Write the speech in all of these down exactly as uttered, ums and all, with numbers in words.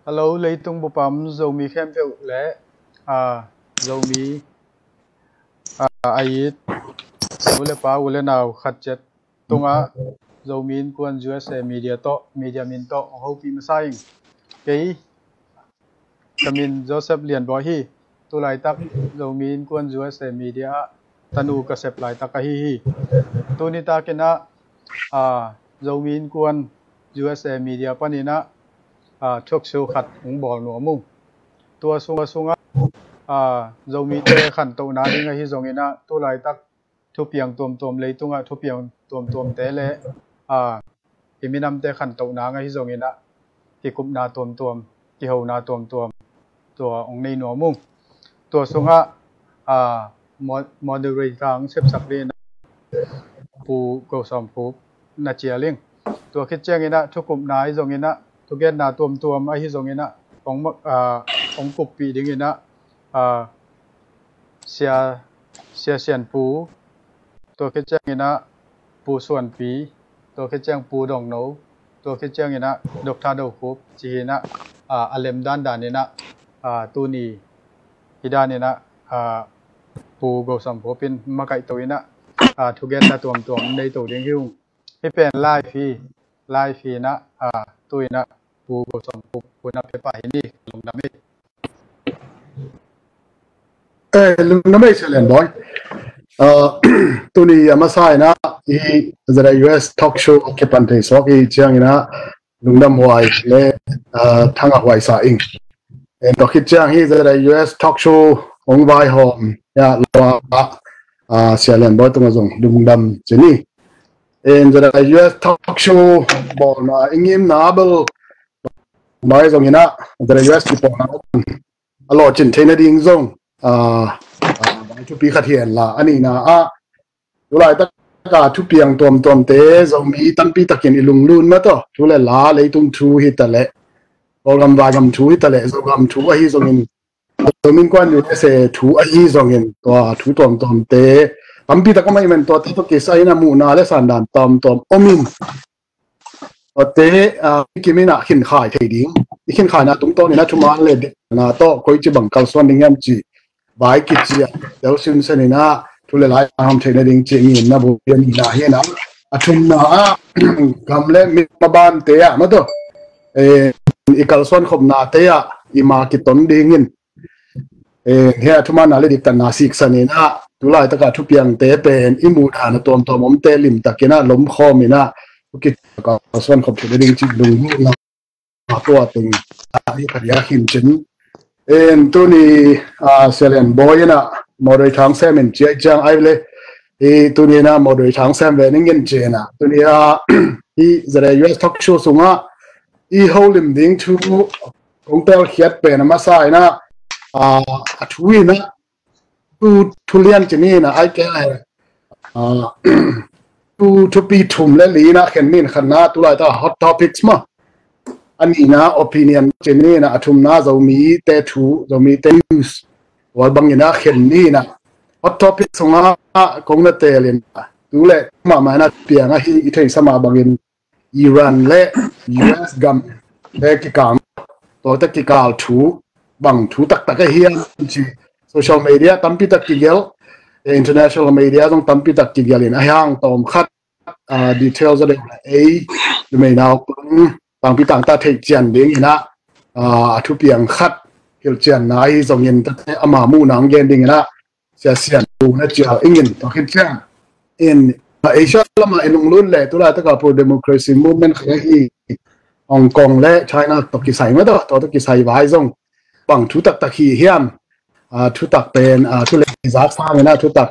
Hello, leitung bupam Zomi khempeuh le, ah, Zomi, ah, a it, nu le pa, u le nau khat ciat tungah Zomi Innkuan U S A Media tawh, media min tawh hong hopih masa ing. Kei ka min Joseph Lian Bawi hi. Tulaitak Zomi Innkuan U S A Media ah tanu ka sep laitak ahi hi. Tuni takin ah, ah, Zomi Innkuan U S A Media panin ah, ah, talk show khat hong bawl nuam ung. Tua sung, sungah, ah, Zomite khantohna ding ahi zongin ah, tulaitak thupiang tuamtuam, leitungah thupiang tuamtuamte le, ah, i minamte khantohna ahi zongin ah, kikupna tuamtuam, kihona tuamtuam, tua hong nei nuam ung. Tua sungah, ah, mo-, moderator hong sepsak dingin ah Pu Go Sawm Khup na cial ing. Tua khit ciangin ah thukupna ahi zongin ah, thugenna tuamtuam ahi zongin ah, hong ma-, ah, hong kuppih dingin ah, ah, Sia, Sia Sian Pu, tua khit ciangin ah Pu Suan Pi, tua khit ciang Pu Dong No, tua khit ciangin ah Doctor Do Khup, ci hi in ah, ah, a lem dandan in ah, ah, tuni hi dan in ah, ah, Pu Go Sawm Khup in makaihto in ah, ah, thugenna tuamtuam nei to ding hi ung. Hih pen live hi, live hi in ah, ah, tu in ah Pu Go Sawm Khup hun a pia pah hi ni, lungdam hi. Eh, lungdam hi, Sia Lian Bawi. Ah, tuni a masa in ah, hih Z I U S talk show a kipan thei sawk hi ciangin ah, lungdam huai le, ah, thangah huai sa ing. Eh, tua khit ciang hih Z I U S talk show hong vaihawm, ya, lua, ah, Sia Lian Bawi tungah zong lungdam ci ni. Eh, Z I U S talk show bawlna i ngimna bel mai zongin ah, Z I U S kipawlna a lawhcin theihna ding zong, ah, ah, vai thupi khat hi hen la, a nihna ah, tulaitak a thupiang tuamtuamte, Zomi tampi takin i lunglut mah tawh, thu le la, leitung thu hi ta leh, Kawlgam vaigam thu hi ta leh, Zogam thu ahi zongin, Zomi Innkuan U S A thu ahi zongin, tua thu tuamtuamte tampi tak om ahih man, tuate tawh kisai in ah muhna le sandan tuamtuam om in, tuate, ah, i kim in ah khinkhai thei ding. I khinkhaina tungtawn in ah thuman le dikna tawh koici bang kalsuan ding hiam cih vai kician deuh sinsen in ah thu le la i hawm theihna ding cih ngimna bu a nihna hi in ah, a thumna ah, gam le mi mabante ah mah tawh, eh, i kalsuan khopnate ah i ma kiton dingin, eh, hih a thumanna le diktatna siksan in ah, tulaitak a thupiangte pen i muhdan a tuamtuam omte limtakin ah lomkhawm in ah, thupi tak a kalsuan khop theihna ding cih lunggulhna tua teng ah i phadia khin cin. En, tuni, ah, Sia Lian Bawi in ah moderator hong sem in ci ahih ciang, ai le, i tuni in ah moderator hong sem ve ning in ci in ah, tuni ah, hih Z I U S talk show sungah i holim ding thu kong telkhiat pen a masa in ah, ah, a thu in ah, thu, thu lian ci ni in ah, ai ke, ah, thu, thupi thum le li in ah khen ni in, khatna tulaitak hot topics mah. A nihna opinion ci ni in ah, a thumna Zomite thu, Zomite news, tua bangin ah khen ni in ah, hot topic sungah kong na teel in ah, tu le mahmah in ah piang ahi i theihsa mah bangin Iran le U S gam te kikal, tuate kikal thu, bang thu taktak ahi hiam ci, social media tampi tak kigelh, international media zong tampi tak kigelh in, ahi hang tawm khat, ah, details a deuh le ei numei naupang tangpi tangta theih cian ding in ah, ah, a thupiang khat hilhcianna ahi zongin, tate ama muhna hong gen ding in ah, Sia Sian Pu na cial ing in, tua khit ciang in, ah, Asia lamah i lunglut le tulaitak a pro-democracy movement khat ahi Hong Kong le China tawh kisai mah tawh, tua tawh kisai vai zong bang thu taktak hi hiam, ah, thutak pen, ah, thu le zak sang in ah, thutak,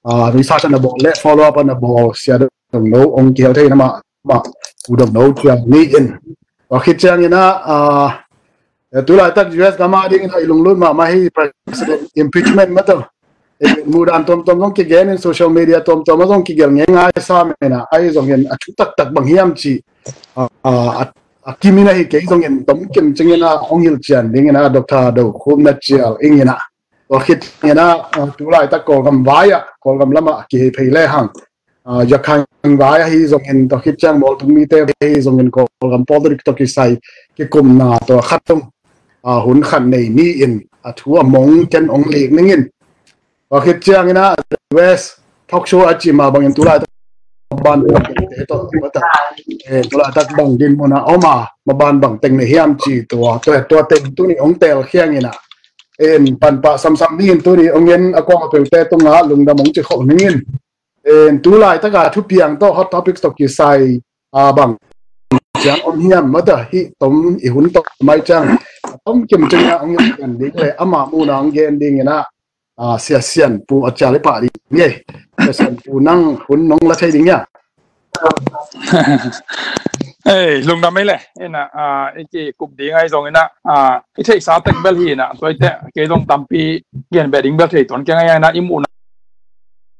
ah, research a na bawl le follow up a na bawl Sia Dong No hong kihel thei in ah, mah, mah, Pu Dong No cial ni in. Tua khit ciangin ah, ah, eh, tulaitak U S gam a dingin ah i lunglut mahmah hi president impeachment mah tawh, eh, muhdan tuamtuam zong kigen in, social media tuamtuam ah zong kigelh ngeingai sam in ah, ahi zongin a thu taktak bang hiam cih, ah, ah, a, a kim in ahi kei zongin tomkim cingin ah hong hilhcian dingin ah Doctor Do Khup na cial ing in ah. Tua khit ciangin ah, ah, tulaitak Kawlgam vai ah, Kawlgam lamah kihei phei le hang, ah, Rakhine vai ahi zongin, tua khit ciang Mawltung mite ahi zongin, Kawlgam politics tawh kisai kikupna tua khat tung, ah, hun khat nei ni-in a thu a mong ken ong lik ning in. Tua khit ciangin ah U S talk show a ci mah bangin tulaitak maban bangte tawh, eh, tulaitak bang din mun ah om a, maban bang teng nei hiam ci tua, tua, tua teng tuni ong tel khiangin ah, en, panpah samsam ni in tuni ong en a kong a peute tungah lungdam ong ci khol ning in. En, tulaitak a thupiang tawh hot topics tawh kisai a bang ciang om hiam mata hi tom i hun tawh mai ciang a tom kim ciang a ong en ding le ama mun a ong gen dingin ah, ah, Sia Sian Pu a cial i pah ding. Sia Sian Pu nang hun nong la thei ding hia? Ei, lungdam ei le. Ina, ah, i kikup ding ai zong ina, ah, i theihsa tek bel hi ina, tua i te kei zong tampi gen beh ding bel thei tuan keng ai ina, i muhna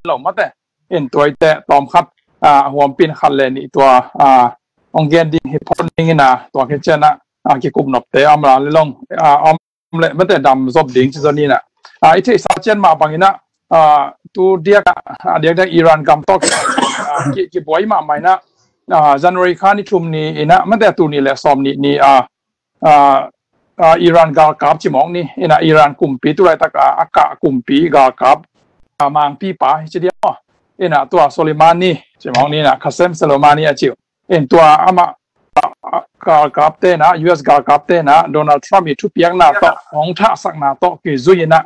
lo mate. In tua i te tawm khat, ah, huampin khat le nih tua, ah, ong gen ding hi phot ding ina, tua kei cian ah, ah, kikup nopte om la le long, ah, om le mate dam zop ding ci zon ina. Ah, i theihsa cian mah bang ina, ah, tu diak ah, ah, diak diak Iran gam tawh, ah, ki, kibuai mahmah ina, ah, January kha ni thum ni ina, mate tu ni le sawm ni ni, ah, ah, ah, Iran galkap ci mawk ni ina, Iran kumpi tulaitak a, a kah kumpi galkap, ah, mangpipa hi ci diak maw. Ina tua Soleimani ci mawk ni ina, Qasem Soleimani a ci uh. In tua ama, ah, ah, galkapte na, U S galkapte na, Donald Trump i thupiakna tawh, hong thahsakna tawh kizui ina,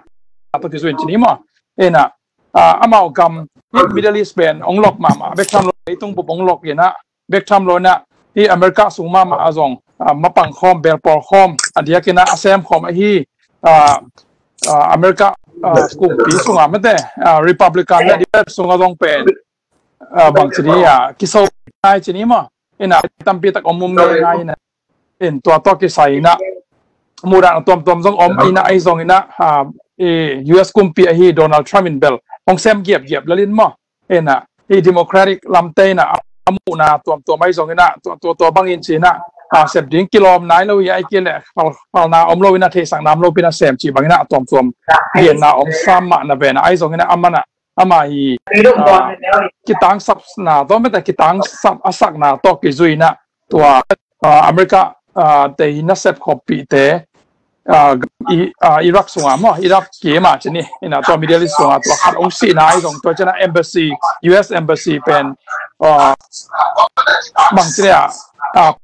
tawh kizui in ci ni maw. Ina, ah, amau gam, Middle East pen ong lok mahmah bek tham lo, leitung bup ong lok ina, bek tham lo ina, hi America sung mahmah a zong, ah, mapang khawm, belpawl khawm, a diak ina a sem khawm ahi, ah, ah, America, ah, kumpi sunga mate, ah, Republican le Democrat sunga zong pen, ah, bang ci ni, ah, kiso nai ci ni maw. Ina tampi tak om um ngai ngai ina. In tua tawh kisai ina muhdan a tuamtuam zong om ina, ai zong ina, ah, i U S kumpi ahi Donald Trump in bel hong sem giapgiap lalin maw. Ina i Democratic lamte ina a muhna tuamtuam ai zong ina tua, tua, tua bangin ci ina, ah, sep ding kilawm nai lo hi ai kei le, pal, palna om lo ina, theihsakna om lo pi ina sem ci bang ina a tuamtuam genna om sam mah na ve ina, ai zong ina a man ah ama hi, ah, kitangsapna tawh mate kitangsap a sakna tawh kizui ina tua, ah, America, ah, te hi nasep khoppihte, ah, i, ah, Iraq sunga maw, Iraq kima ci ni ina tua Middle East sunga tua khat ong sihna ai zong tua cian ah embassy, U S embassy pen, ah, bang ci ni a, ah,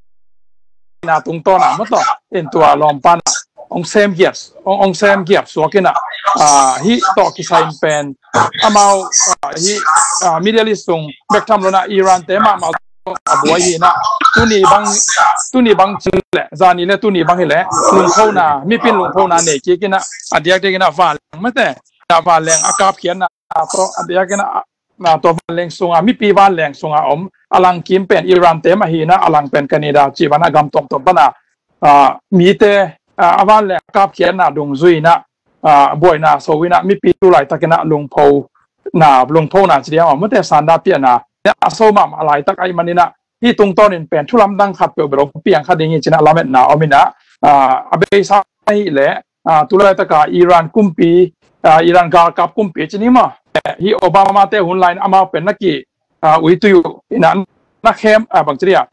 na tungtawn a maw tawh in tua lawmpan ah ong sem giap, ong, ong sem giap suak ina, ah, hi tawh kisai in pen amau, ah, hi, ah, Middle East sung bek tham lo ina Iran te mahmah a buai hi ina, tuni bang, tuni bang ci le, zani le tuni bang hi le, lungphona, mipin lungphona nei kik ina, a diak diak ina vanleng mate, na vanleng a kapkhiatna tawh, a diak ina, na tua vanleng sunga, mipi vanleng sunga om a langkim pen Iran te mah hi ina, a lang pen Canada ci bana gam tuamtuam pana, ah, mite, ah, a vanleng a kapkhiatna dungzui ina, ah, buaina so ina, mipi tulaitak ina lungphona, lungphona ci diam a mate sanda piana a so mahmah laitak ai man ina, hi tungtawnin pen thulamdang khat peuh bel ong piang kha ding hi ci ina lametna om ina, ah, a beisa hi le, ah, tulaitaka Iran kumpi, ah, Iran galkap kumpi ci ni maw. Eh, hi Obama te hun lai in amau pen na ki, ah, uitui uh ina, na khem, ah, bang ci dia,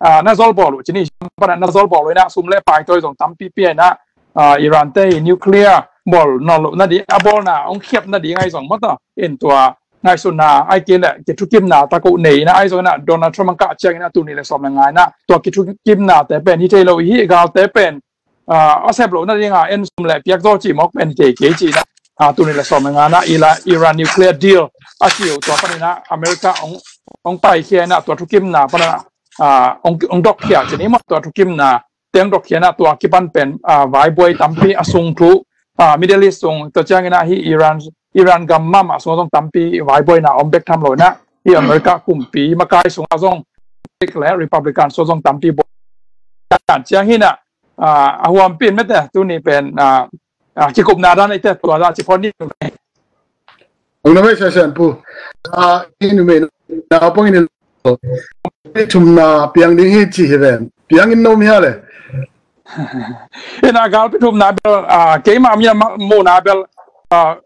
ah, na zolbawl uh ci ni, pana na zolbawl uh ina sum le pai tawi zong tampi pia ina, ah, Iran te hi nuclear bawl nawn loh na ding, a bawlna ong khiap na ding ai zong maw tawh in tua ngaihsutna ai kei le kithukimna tak uh nei ina, ai zong ina Donald Trump ang kah ciang ina tuni le sawm le nga ina tua kithukimna te pen hi thei lo hi, galte pen, ah, a sep loh na dinga en sum le piak zaw ci mawk pen hi thei kei ci ina, ah, tuni le sawm le nga ina Iran nuclear deal a ci uh tua pan ina America ong, ong paikhia ina tua thukimna pan ina, ah, ong, ong dokkhia ci ni maw, tua thukimna teng dokkhia ina tua kipan pen, ah, vaibuai tampi a sung thu, ah, Middle East sung tua ciang ina hi Iran, Iran gam mahmah sunga zong tampi vaibuaina om bek tham lo ina hi America kumpi makai sunga zong le Republican sunga zong tampi buai ciang hi ina, ah, a huampi in mate tuni pen, ah, ah, kikupna dan ite tua za ci phot ni. Ong na mai sa san pu. Ah, i numei na pang in thumna piang ding hi ci hi ven. Piang in nom hia le. Ina galpi thumna bel, ah, keima mi a muhna bel, ah,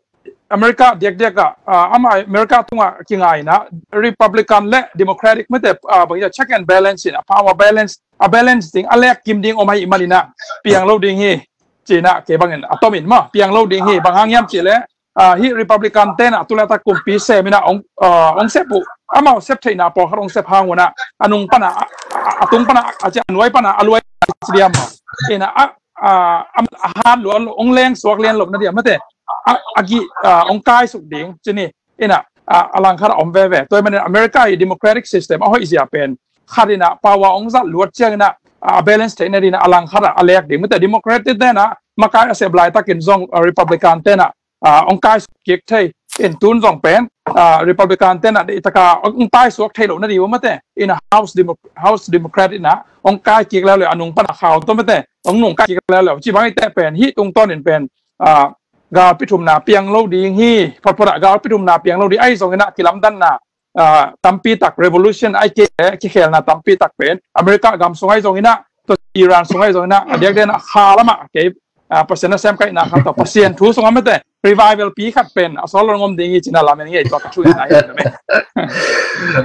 America diakdiak ah, ah, ama America tunga kingaina Republican le Democratic mate, ah, bang ina check and balance ina power balance, a balance ding, a lek kim ding om ahih man ina piang lo ding hi. ci-in ah kei bangin a tomin maw piang lo ding hi. Bang hang hiam cih leh, ah, hih Republican te'n ah tu laitak kumpi sem in ah hong, ah, hong sep uh, amau sep theihna pawlkhat hong sep hang un ah a nung pan ah, a, a, a tung pan ah, a ci a nuai pan ah a luai ci diam maw. In ah, a, a, a, a hat luat lo, hong leng suak lian lo na diam mate. A, a gih, ah, hong kaisuk ding ci ni. In ah, ah, a langkhat ah om veve. Tua ahih manin America i democratic system a hoih zia pen khat in ah power hong zat luat ciangin ah, ah, balance theihna dingin ah a langkhat ah a lek ding. Mite Democratic te'n ah makai a sep laitakin zong, ah, Republican te'n ah, ah, hong kaisuk kik thei. In tun zong pen, ah, Republican te'n ah deihtak a hong taisuak thei lo na ding uh mate. In ah House Demo-, House Democrat in ah hong kai kik leuleu, a nung pan ah khau tawh mate hong nung kai kik leuleu. Ci bang i teh pen hih tungtawnin pen, ah, galpi thumna piang lo ding hi. Photphot ah galpi thumna piang lo ding ahi zongin ah kilamdanna, ah, tampi tak revolution ahi kei leh kikhelna tampi tak pen America gam sung ahi zongin ah, tua Iran sung ahi zongin ah, a diakdiakin ah kha lam ah kei, ah, Pasian nasem ka hihna khat tawh Pasian thu sung ah mate revival pi khat pen a sawl lo ngom ding hi ci-in ah lamen ngei tua ka thu ngen ahi hi.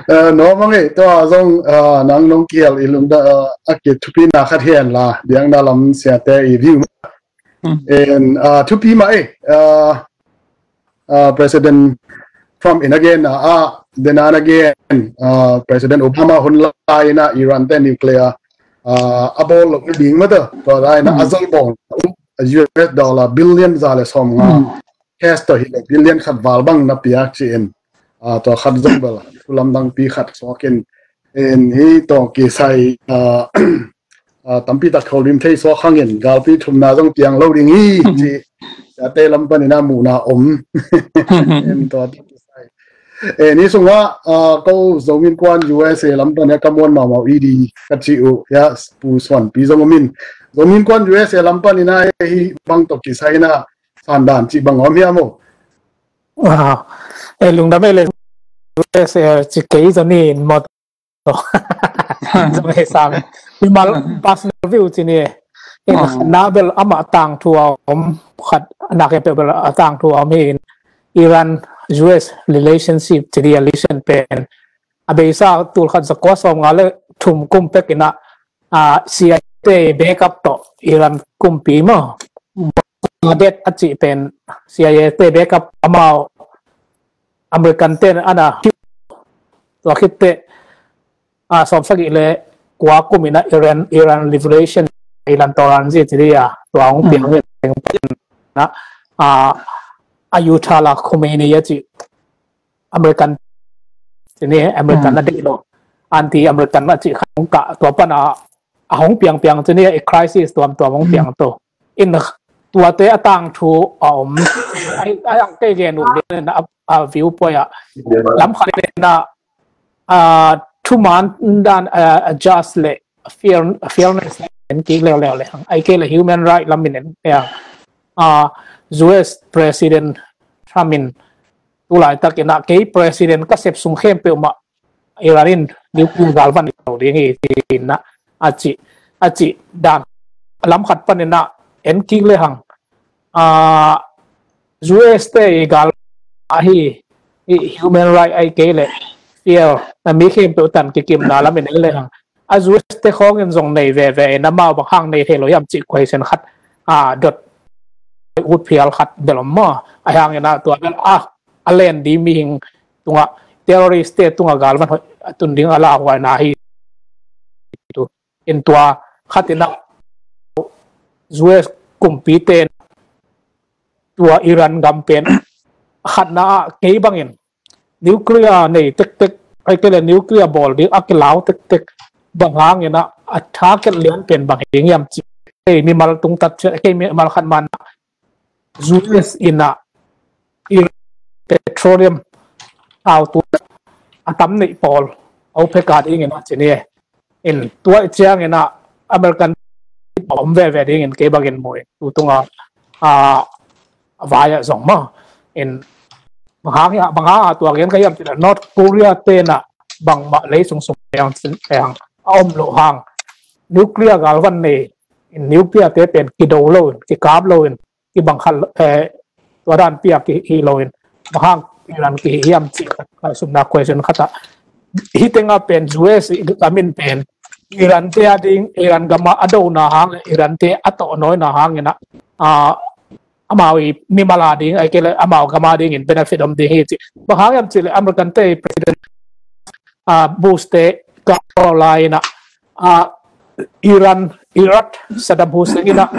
Eh, no mangei tua zong, ah, nang nong kial i lungdam, ah, a kithupi na khat hi hen la, biakna lam siate i view. Hmm. En, ah, thupi mah e, ah, ah, President Trump in a gen ah, ah, then and again, ah, President Obama hun lai in ah Iran te nuclear, ah, a bawl loh ding mate, tua lai in ah, hmm, a zol bawl, U S dollar billion za le sawmnga, hmm, cash tawh hi lo billion khat val bang na piak ci-in, ah, tua khat zong bel thu lamdang pi khat suak in, en hih tawh kisai, ah, ah, tampi tak tholim thei suak hangin galpi thumna zong piang lo ding hi ci, siate lam panin ah muhna om. En tua tawh kisai, en hih sungah, ah, ko Zomi Innkuan U S A lam panin ah ka muan mahmah i di ka ci uh, ya, Pu Suanpi zong om in, Zomi Innkuan U S A lam panin ah hih bang tawh kisai in ah sandan cih bang om hiam aw? Wow. Eh, lungdam e le, U S A ci kei zong in maw. Zong he sang. Mimal personal view ci ni. In, ah, na bel amah tangthu a om khat, na ke pe bel a tangthu a om hi in, Iran U S relationship ci ni a relation pen a beisa tul khat za kua sawmnga le thum kum pek in ah, ah, C I A te backup tawh Iran kumpi maw, Baghdad a cih pen C I A te backup amau American te ana tua khit teh, ah, sawmsagih le kua kum in ah Iran, Iran Liberation Iran Toran zi ci dia tua hong piang, hmm, hi na, ah, Ayatollah Khomeini a cih American ci ni, American, hmm, a deih lo, anti-American a cih khat hong kah, tua pan a, a hong piangpiang ci ni, a crisis tuamtuam hong, hmm, piang to. In tuate a tangthu a om. Ai, ai, ang kei gen uh lian a, a viewpoint ah. Lam khat in ah, ah, thuman dan, ah, just le fair, fairness en kik leuleu le hang. Ai kei le human right lam in en, ya. Ah, U S President Trump in tu laitak in ah kei president ka sep sung khempeuh mah Iran in nuclear galvan lo ding hi ci-in ah a cih, a cih dan lam khat pan in ah en kik le hang, ah, U S te i gal ahi, i human right ai kei le fair na mi khempeuh tan kikimna lam in en le hang, a U S te khawng in zong nei veve in amau bang hang nei thei lo hiam cih question khat, ah, dot ut phial khat bel om maw. A hang in ah tua bel, ah, a len di mihing tungah, terrorist te tungah galvan hoih a tun ding a lauhuaina hi. Tu in tua khat in ah U S kumpi ten tua Iran gam pen khatna ah kei bangin nuclear nei tektek, ai kei le nuclear bawl ding a kilau tektek bang hang in ah a target lian pen bang hi ding hiam cih. Kei mimal tungtat, kei mimal khat man ah U S in ah i petroleum thau tu a tam neih pawl OPEC a ding in ah ci ni. In tua i ciang in ah American om veve ding in kei bangin mu in tu tung a, a, a vai ah zong maw. In bang hang ah, bang hang ah tua gen ka hiam cih leh North Korea ten ah bangmah lei sungsung peng, peng a om lo hang nuclear galvan nei in nuclear te pen kido lo in, kikap lo in, kibang khat, eh, tua dan piak hi, hi lo in, bang hang Iran kihi hiam cih khat, ah, sumna question khat ah. Hi teng ah pen U S i lam in pen Iran te a ding, Iran gam a dona hang le Iran te a tawh nawina hang ina, a, amau i mimal a ding, ai ke le amau gam a dingin benefit om ding hi ci. Bang hang hiam ci le American te president, a, Bush te ka lai ina, a, Iran, Iraq, Saddam Hussein ina,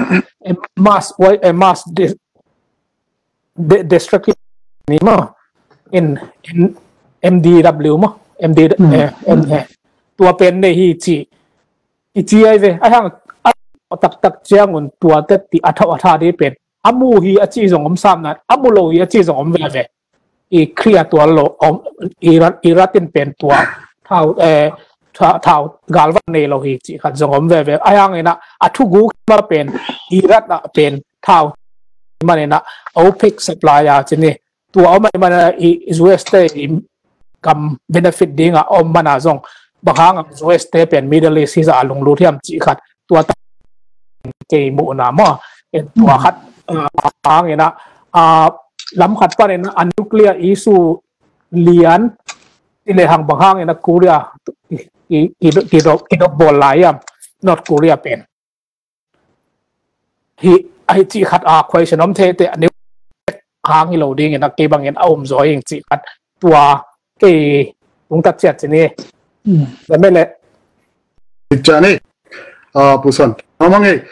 em, mass, wai-, em, mass de-, de-, destruction ni maw, in, in M D W maw, M D, eh, M, eh, tua pen nei hi ci, i ci ai ve, ai hang, a, taktak ciangun tua te ti a thau a tha di pen, a mu hi a ci zong om sam nan, a mu lo hi a ci zong om veve. I clear tua lo, om, Iran, Iran in pen tua, thau, eh, tha-, thau galvan nei lo hi ci khat zong om veve. Ai hang ina, a thugu kima pen, Iran a pen, thau, manina, OPEC supply a ci ni, tua om ai mana i U S te i kam benefit dinga om mana zong, bang hanga U S te pen Middle East hi za a lunglut hiam ci khat, tua ta kei muhna maw, en tua khat, ah, hang ina, ah, lam khat pan ina a nuclear issue lian, ti le hang bang hang ina Korea, ki, ki, ki, ki dop, ki dop bol lai am, North Korea pen. Hi, ai ci khat a question om thei te, a neu hang hi lo ding ina kei bangin a um zaw ing ci khat tua kei tung tak ciat ci ni. Hmm. Lamele. Ciat ni. Ah, Pu Suan. Amang ei.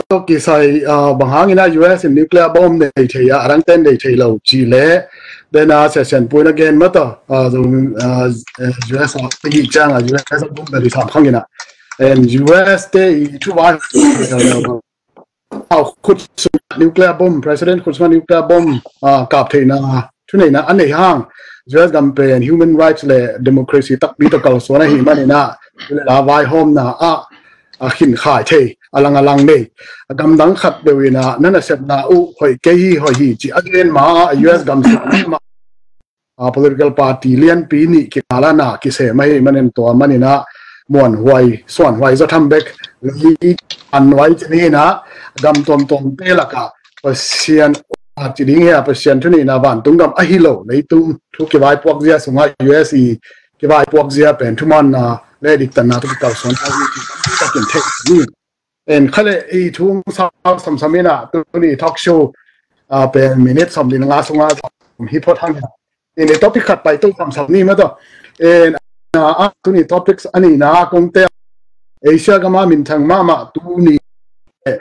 Tua kisai, ah, bang hang ina U S in nuclear bomb nei thei a, a dang ten nei thei lo ci le. Then, ah, Sia Sian Pu in a gen mata, ah, zong, ah, U S a, hi ciang a, U S a bomb nei sam khang ina. And U S te i thu vai, ah, khut sung nuclear bomb, President khut sung nuclear bomb, ah, kap theihna thuneihna a nei hang, U S gam pen human rights le democracy takpi tawh kalsuan ahi manina, la vaihawmna ah, a khin khai thei, a lang a lang nei. A gamdang khat deuh ina, na nasepna uh hoih kei hi, hoih hi ci a gen ma, U S gam sa ma, ah, political party lianpi nih kikal ah na kisem ahi manin tua manina muanhuai, suanhuai zaw tham bek, lei an nuai ci ni ina, gam tuamtuamte lakah Pasian, ah, ci ding hi a, Pasian thu nihna vantung gam ahi lo, leitung thu kivaipuak zia sungah U S i kivaipuak zia pen thumaanna le diktanna thu kikalsuan ahi ci takin thei ni. En, khale i thu hong sau samsam ina, tuni talk show, ah, pen minute sawm li nga sunga hi phot hang. En, i topic khat pai to samsam ni ma to. En, ah, ah, tuni topics a nihna kong te Asia gama minthang mahmah tuni, eh,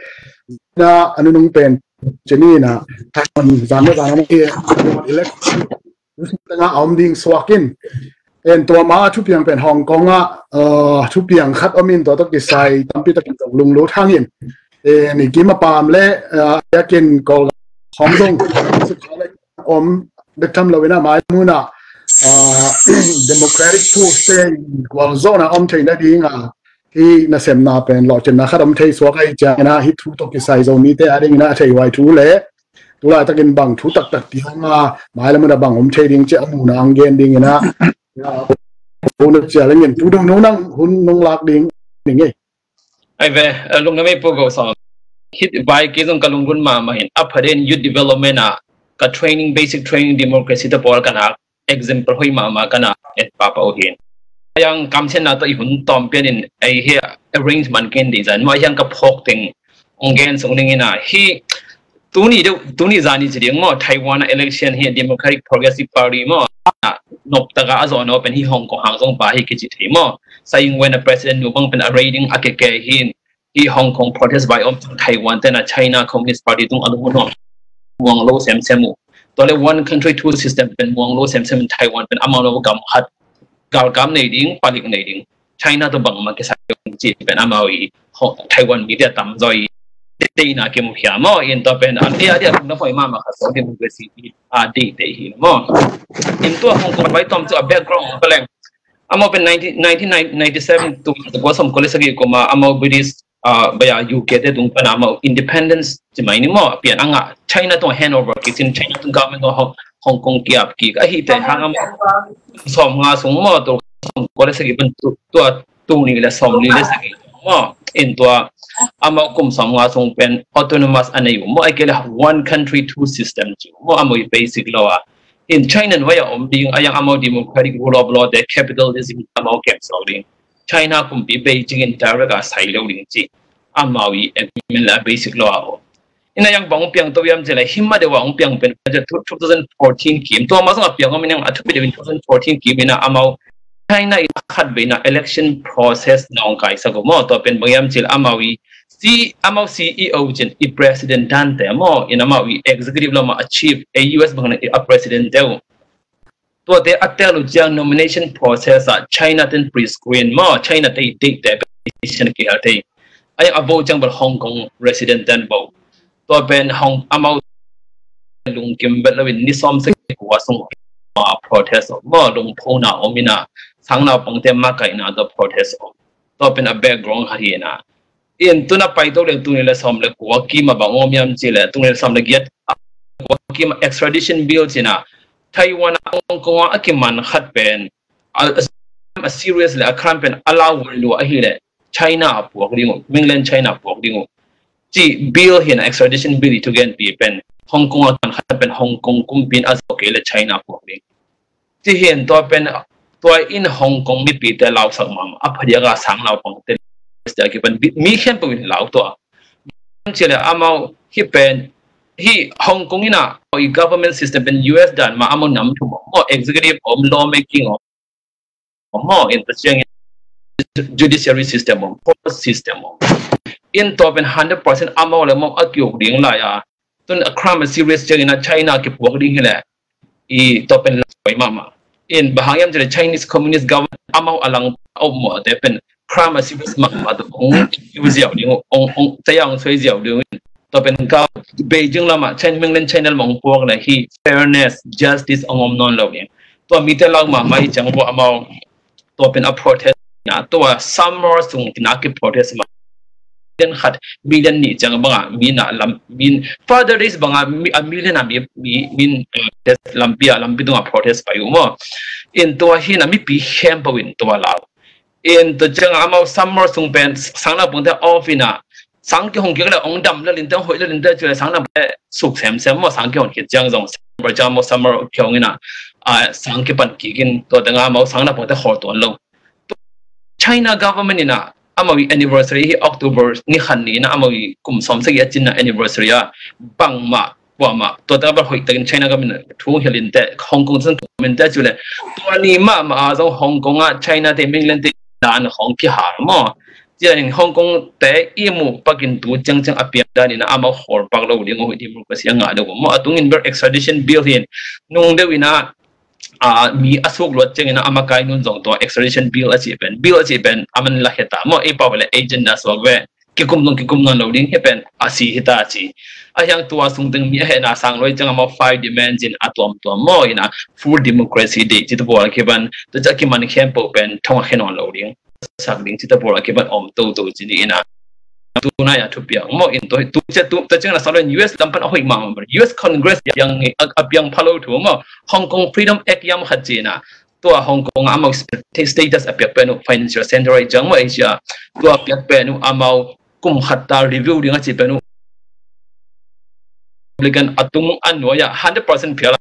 na a nunung pen ci ni ina, Taiwan zan na zan a, eh, election nga a om ding suak in. En, tua ma a thupiang pen Hong Kong ah, uh, thupiang khat om in tua tawh kisai tampi takin zong lunglut hang in. En, i kim a pam le, uh, yakin Kawl hong zong sukha le om bek tham lo ina mai muna, uh, democratic tools te gualzawhna om theihna dinga hi nasemna pen lawhcinna khat om thei suak ahi ciang ina hi thu tawh kisai Zomite a ding ina a thei huai thu le tu laitakin bang thu taktak ti hang a, mailam un a bang om thei ding ci a muna ang gen ding ina, ya, hun a cia lengin tu dong nung nang hun nung lak ding ning ei. Ai ve, eh, lungdam ei Pu Go Sawm. Hih vai kei zong ka lunggulh mahmah in, a phaden youth development ah ka training, basic training democracy te pawl ka nak example hoih mahmah ka na et papa uh hi. Yang kamsiatna tawh i hun tawm pian in ei hi arrangement ken deih zan maw, yang ka phawk teng ong gen sung ning ina hi. Tuni deuh, tuni zani ci ding maw, Taiwan a election hi Democratic Progressive Party maw, nop taka a zawh naw pen hi Hong Kong hang zong pa hi kici thei maw. Tsai Ing-wen a president nu bang pen a raiding a keke hi. Hi Hong Kong protest vai om Taiwan tena China Communist Party tung a lung nuam muang lo semsem uh. Tua le one country two system pen muang lo semsem in Taiwan pen amau lo gam khat galkam nei ding, palik nei ding. China tawh bangmah kisai ding ci pen amau i Taiwan mite a tamzaw i teina kimu khia maw. In tua pen a dia dia tung na poi mahmah kha so democracy i a deih deih hi maw. In tua Hong Kong vai tom cu a background ka leng. Amau pen nineteen, nineteen ninety-seven tu kua som kua le sagih kuma amau British, ah, baya U K te tung pana amau independence ci mai ni maw, pian a ngah China tung handover kik sin China tung government tung Hong, Hong Kong kiap kik ahi te hang amau som nga sung maw tu som kua le sagih pen tu, tua tu ni le som li le sagih maw. In tua amau kum som nga sung pen autonomous a nei uh maw, ai ke le one country two system ci maw amau i basic law a. In China vai a om ding a yang amau democratic rule of law te capitalism amau kem sok ding. China kumpi Beijing in direct a sai lo ding ci. Amau i agreement la basic law a om. Ina yang bang piang to yam cele hima de wa ong piang pen two thousand fourteen kim. To ma song a piang om in yang a thupi de in two thousand fourteen kim ina amau China i khat ve na election process na ong kai sa ko mo to pen bang yam cil amau i si amau C E O cin i president dan te mo in amau i executive lo ma a chief a U S bang na i a president te u. Tuate a tel uh ciang nomination process ah China ten pre-screen maw, China te i deihte pen decision kihel thei. A yang a vo ciang bel Hong Kong resident ten vo. Tua pen Hong amau lungkim bet lo in ni sawm sek kua sung a protest om maw, lungphona om ina sang naupangte makaihna tua protest om. Tua pen a background khat hi ina. In tuna pai to leng tuni le sawm le kua kima bang om yam ci le tuni le sawm le giat kua kima extradition bill cina Taiwan a Hong Kong a kiman khat pen a, a serious le a crime pen a lau wal lua ahi le China a puak ding uh, mainland China a puak ding uh. Ci bill hi na extradition bill i thugen pi pen Hong Kong a kiman khat pen Hong Kong kumpin a zo kei le China a puak ding. Ci hin tua pen tua in Hong Kong mipite lausak mahmah a phadiak a sang naupangte a kipan mi khempeuh in lau tua. Ci le amau hi pen hi Hong Kong ina i government system pen U S dan ma amau nam thum om maw, executive om, law making om maw, in ta ciang judiciary system om, court system om. In tua pen hundred percent amau le amau a kiuk ding lai a tun a crime a serious ciang ina China kipuak ding hi le i to pen la koi mama. In bahang yam jele Chinese Communist government amau alang au mo te pen crime a serious mama to ong yu ziau ding ong ong tayang soi ziau ding. To pen ka Beijing lama China mainland China mong puak la hi fairness, justice ong om non lo ding. To mi te lau mama i chang bo amau to pen a protest na to a summer sung tina ki protest ma. Million khat, million ni ciang banga mi na lam min Father Days banga a million a mi min lampi a lampi tunga protest pai u maw. In tua hi na mipi khempeuh in tua lau. In tua ciang amau summer sung pen sang naupangte off ina sang ki hong kik le ong dam le linte ong hoih le linte ci le sang naupangte suk semsem maw sang ki hong kik ciang zong summer ciang maw summer ki hong ina sang ki pan kik in tua tanga amau sang naupangte hol tuan lo. China government ina amau i anniversary hi October ni khan ni ina amau i kum sawm sagi a cinna anniversary a bangmah puamah tua tanga bal hoih takin China government thu hilin te Hong Kong san tuamin te cule tua ni mahmah a zong Hong Kong a China te mainland te dan hong kihal maw. Cianin Hong Kong te i mu pakin tu ciangciang a piang dan ina amau hol pak lo ding uh democracy a ngah deuh maw. A tungin ber extradition bill hin nung deuh ina a mi a suk luat ciangin a makai nun zong tua extradition bill a cih pen bill a cih pen a man la heta maw ei pau le agenda suak ve kikum zong kikum nawn lo ding hi pen a si hita a ci. A hiang tua sung teng mi a hehna sang loi ciang a maw five dimension a tuamtuam maw ina full democracy dei ci tu bual kiban tu ca kiman khempeuh pen thong a khe nawn lo ding sak ding ci ta pawl a kibat om toto ci ni ina. Tunai a thupiang maw in tu ciang na salon U S lam pan a hoih mahmah U S Congress a piang phalo thu maw Hong Kong Freedom Act yam khat ci ina. Tua Hong Kong a amau status a piak pen uh financial center ai ciang maw Asia tua a piak pen uh amau kum khat ta review ding a ci pen uh Republican a tung a nuai a hundred percent phial.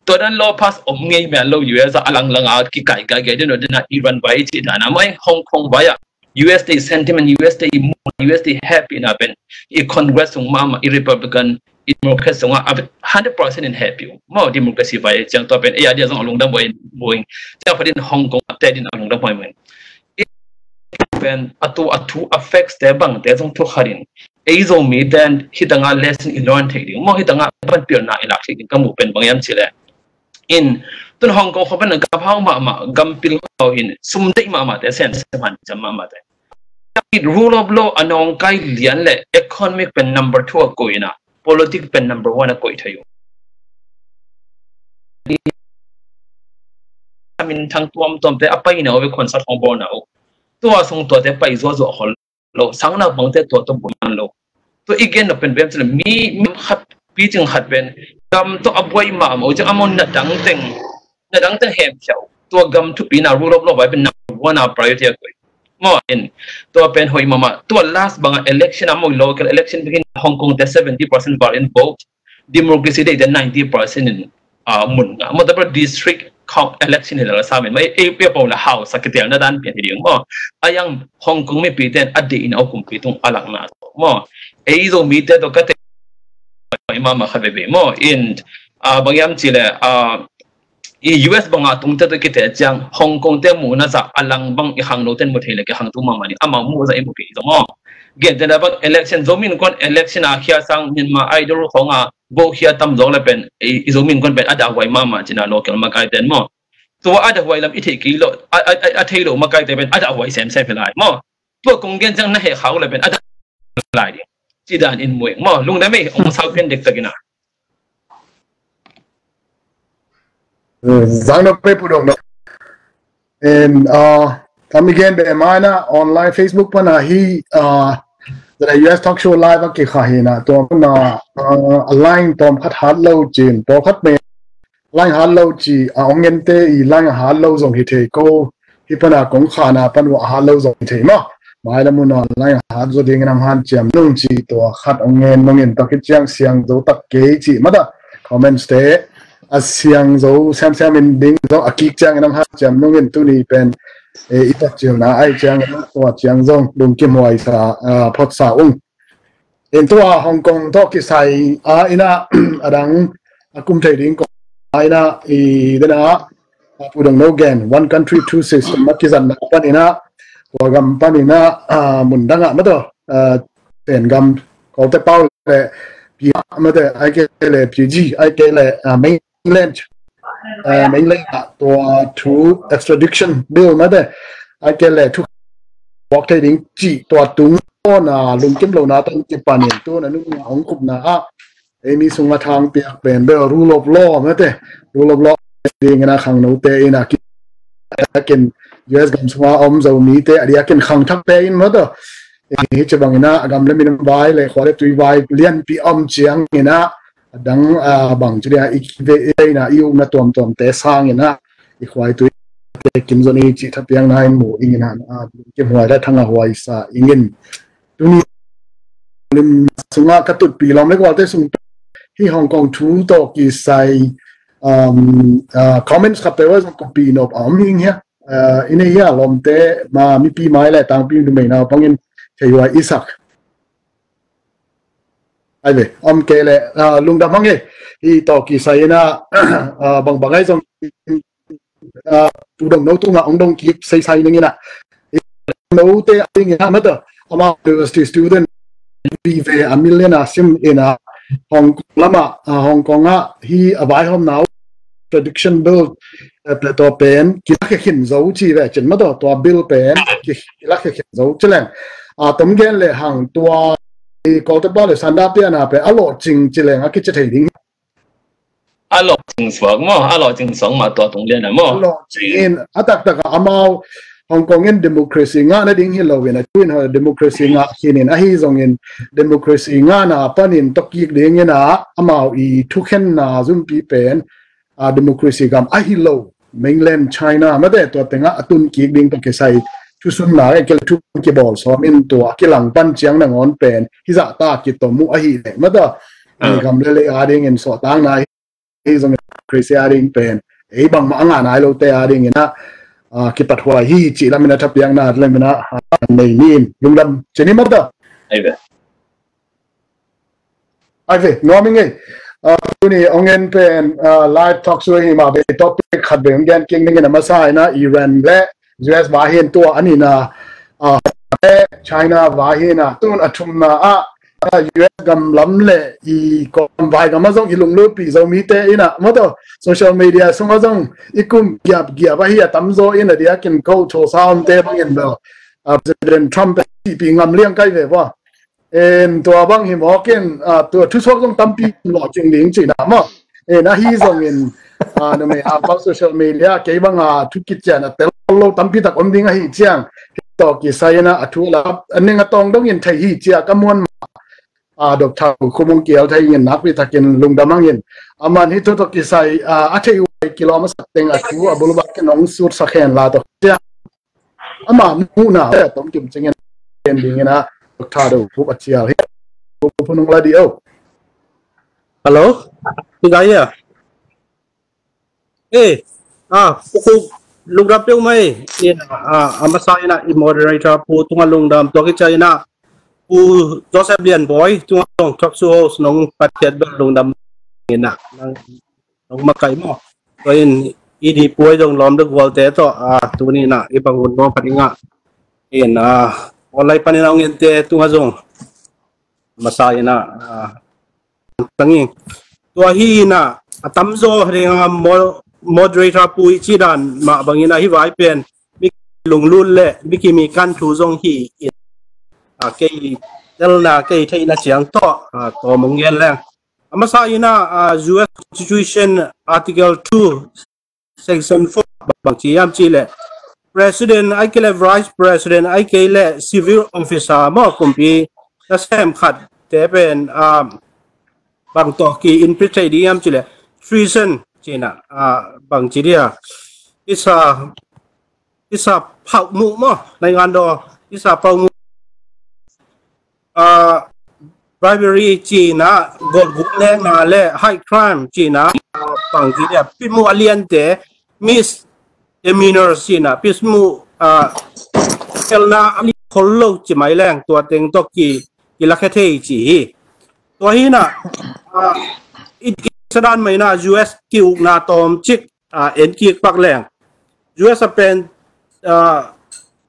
Tua dan law pass om ngei mian lo U S a a langlang a kikai kai gei den uh den a Iran vai ci dan a mai Hong Kong vai a U S te sentiment U S te i mu U S te happy na pen i Congress sung mama i Republican i Democrat sung a hundred percent in happy maw democracy vai ciang tua pen ei a dia zong a lungdam boi boi ciang khat in Hong Kong a te din a lungdam boi boi. Pen a tu a thu a facts te bang te zong thu khat in ei Zomi ten hitanga lesson i learn thei ding maw hitanga ban pilna i lak thei ding ka mu pen bang yam ci le. In tun Hong Kong khop pen a gam hau mahmah gam pil mahmah hin sum deih mahmah te sen sem han cam mahmah te. Rule of law a nong kai lian le economic pen number two a koih ina politics pen number one a koih thei uh. Min thang tuamtuam te a pai na uh ve concert hong bawl na uh. Tua sung tua te pai zuazua hol lo sang naupang te tua tua buai man lo. Tua i gen na pen bem cile mi mi khat picing khat pen gam tua a buai mahmah uh ciang a maw na dang teng na dang teng hem khiau tua gam thupi na rule of law vai pen number one a priority a koih. Maw in tua pen hoih mahmah tua last banga election a maw local election bikin Hong Kong te seventy percent val in vote democracy te te ninety percent in mun nga maw tabra district khawng election hi lala samin maw, ei pia pawh la hausa kitelna dan pian hi ding maw. A yang Hong Kong mipite in a deihna uh kumpi tung a lakna maw, ei Zomite tawh ka te mama khat veve maw. In bang hiam cih leh i U S banga tungte tawh kite ciang Hong Kong te muhna zah a lang bang i khangnote in mu thei le kei khangtu mahmah ni, amau muh zah i mu kei zong maw. Gente le bang election, Zomi Innkuan election a khia sang Myanmar Idol khawng a vote khia tam zawk le pen i Zomi Innkuan pen a dahhuai mahmah cina local makaite in maw. Tua a dahhuai lam i theih kei lo, a thei lo makaite pen a dahhuai semsem hi lai maw. Tua kong gen ciang na heh khak le pen a dah lai ding. Ci dan in mueng maw, lungdam ei, hong sau pian dektak ina. Zang no pe pu dong no. En, uh, kami gen be mana online Facebook pana hi, uh, the U S talk show live a kikha hi na, tua pana, uh, a line tom khat hat lo cin, tua khat me line hat lo ci, a ong ngente i line hat lo zong hi thei ko. Hi pana kong khana pan wa hat lo zong hi thei maw. Mai la muna line hat zo ding nang han ciam nung ci tua khat ong ngen nung in tua khit ciang siang zo tak kei ci mata. Comments te a siang zo siam siam in ding zo a kik ciang nang han ciam nung in tuni pen, e, i tak cil na ai ciang tua ciang zong lungkim huai sa, a, phot sa ung. In tua Hong Kong tawh kisai a ina a dang a kum thei ding ko a ina i dena a pu dong no gen one country two system a kizan na pan ina tua gam pan ina a mun dang a mato a ten gam ko te pau le pi mate ai ke le pi ji ai ke le a main Mainland, eh, mainland ah tua thu extradition bill mate ai ke le thu buak thei ding ci tua tung na lungkim lo na tan kipanin tu na nung na hong kup na a ei mi sung a thang piak pen bel rule of law mate rule of law ding na khang no te ina ki akin U S gam sunga om zo mi te a dia kin khang thak te in mate hi ci bang ina gam le min vai le khua le tui vai lian pi om ciang ina a dang a bang ci dia i ve ina i ukna tuamtuam te sang ina i khuai tui te kim zon i ci thapiang na in mu ing ina a kim huai la thanga huai sa ingin tuni lim sunga ka tut pi lom le kwal te sung hi Hong Kong thu to ki sai um, uh, comments khat te wa zong ko pi nop a om ing hia uh, ina hia lom te ma mi pi mai le tang pi du mei na pangin thei huai isak ai ve om ke le uh, lungdam hang e hi to ki sai ina uh, bang bang ai zong uh, tu dong no tu nga ong dong ki sai sai ning ina no te ai ngi ha mata ama university student vi ve a million a sim ina Hong Kong lama uh, Hong Kong a hi a vai hom nau tradition build eh, pe to pen ki la khe khin zo ci ve cin ma to tua bill pen ki la khe khin zo ci leng a tom gen le hang tua i ko te ba le sanda pia na pe a lo cing ci leng a ki che thei ding a lo cing suak mo a lo cing suak ma tua tung lian a mo a lo cing in a tak tak a amau Hong Kong in democracy nga na ding hi lo in a tuin ha democracy nga khin in a hi zong in democracy nga na pan in to kik ding in a amau i thukhen na zumpi pen a democracy gam a hi lo mainland China mate tua tenga a tun kik ding to kisai thusun na ke thu kibol som in tua kilang pan ciang na ngon pen hi za ta ki to mu a hi le mata ni gam le le a ding in so tang na hi zong crazy a ding pen ei bang ma anga nai lo te a ding ina kipat huai hi ci lamina thapiang na lamina nei nin lungdam cini mata ai ve ai ve nuam ing ei tuni ong en pen live talk show hi ma ve topic khat ve ong gen king ning ina masa ina Iran le U S va hin tua anina China va hina tun a thumna a U S gam lam le i kom vai gam a zong i lunglut pi zo mi te ina mato social media sung a zong i kum giap giap a hi a tam zo ina dia kin ko tho sa om te bang in bel President Trump pe pi ngam liang kai ve va en tua bang hi mo kin tua thu sok zong tam pi lo ching ding chi na mo en a hi zong in numei a bang social media kei bang a thu kit chian a tel lo tam pi tak om ding a hi chiang to ki sai na a thu la a ning a tong dong in thei hi chia ka muan ma a dok thau khumung kial thei in nak pi takin lungdam angin aman hi thu to ki sai a thei uai kilom a sak teng a thu a bul bak kin ong sut sak hen la to chia ama mu na tom kim ching in ding in a dok tha do khup a chial hi khup phunung la di o hello tu ga ya eh Ah, Pu Khup, lungdam peuhmah ei. In, ah, a masa in ah i moderator Pu tungah lungdam, tua khit ciangin ah Pu Joseph Lian Bawi tungah zong talk show host nong phat khiat bel lungdam in ah, nang, nong makai maw. Tua in i di puai zong lawm le gualte tawh, ah, tuni in ah i bang hun nuam pha ding ah. In, ah, online panin a hong ente tungah zong masa in ah, ah, tangin. Tua hi in ah, a tamzaw ding ah mo-, moderator Pu i cih dan mah bangin ah hih vai pen mi lunglut le mi kimi kan thu zong hi in, ah, kei telna kei theihna ciang tawh, ah, tawm hong gen leng. A masa in ah, ah, U S Constitution Article two, Section four bang ci hiam cih leh, President ahih kei leh Vice President ahih kei leh civil officer maw, kumpi nasem khatte pen, ah, bang tawh ki-impeach thei ding hiam cih leh, treason ci in ah, ah, bang ci dia, isa, isa phauhmuh maw, naingan daw, isa phauhmuh, ah, bribery ci in ah, golhguk lekna le high crime ci in ah, ah, bang ci dia, picmuh a liante, misdemeanor ci in ah, picmuh, ah, felna a lian khol lo ci mai leng, tua teng tawh ki, kilakhia thei ci hi. Tua hi in ah, ah, i, i sadan mah in ah U S ki-ukna tawmcik, ah, en kik pak leng. U S a pen, ah,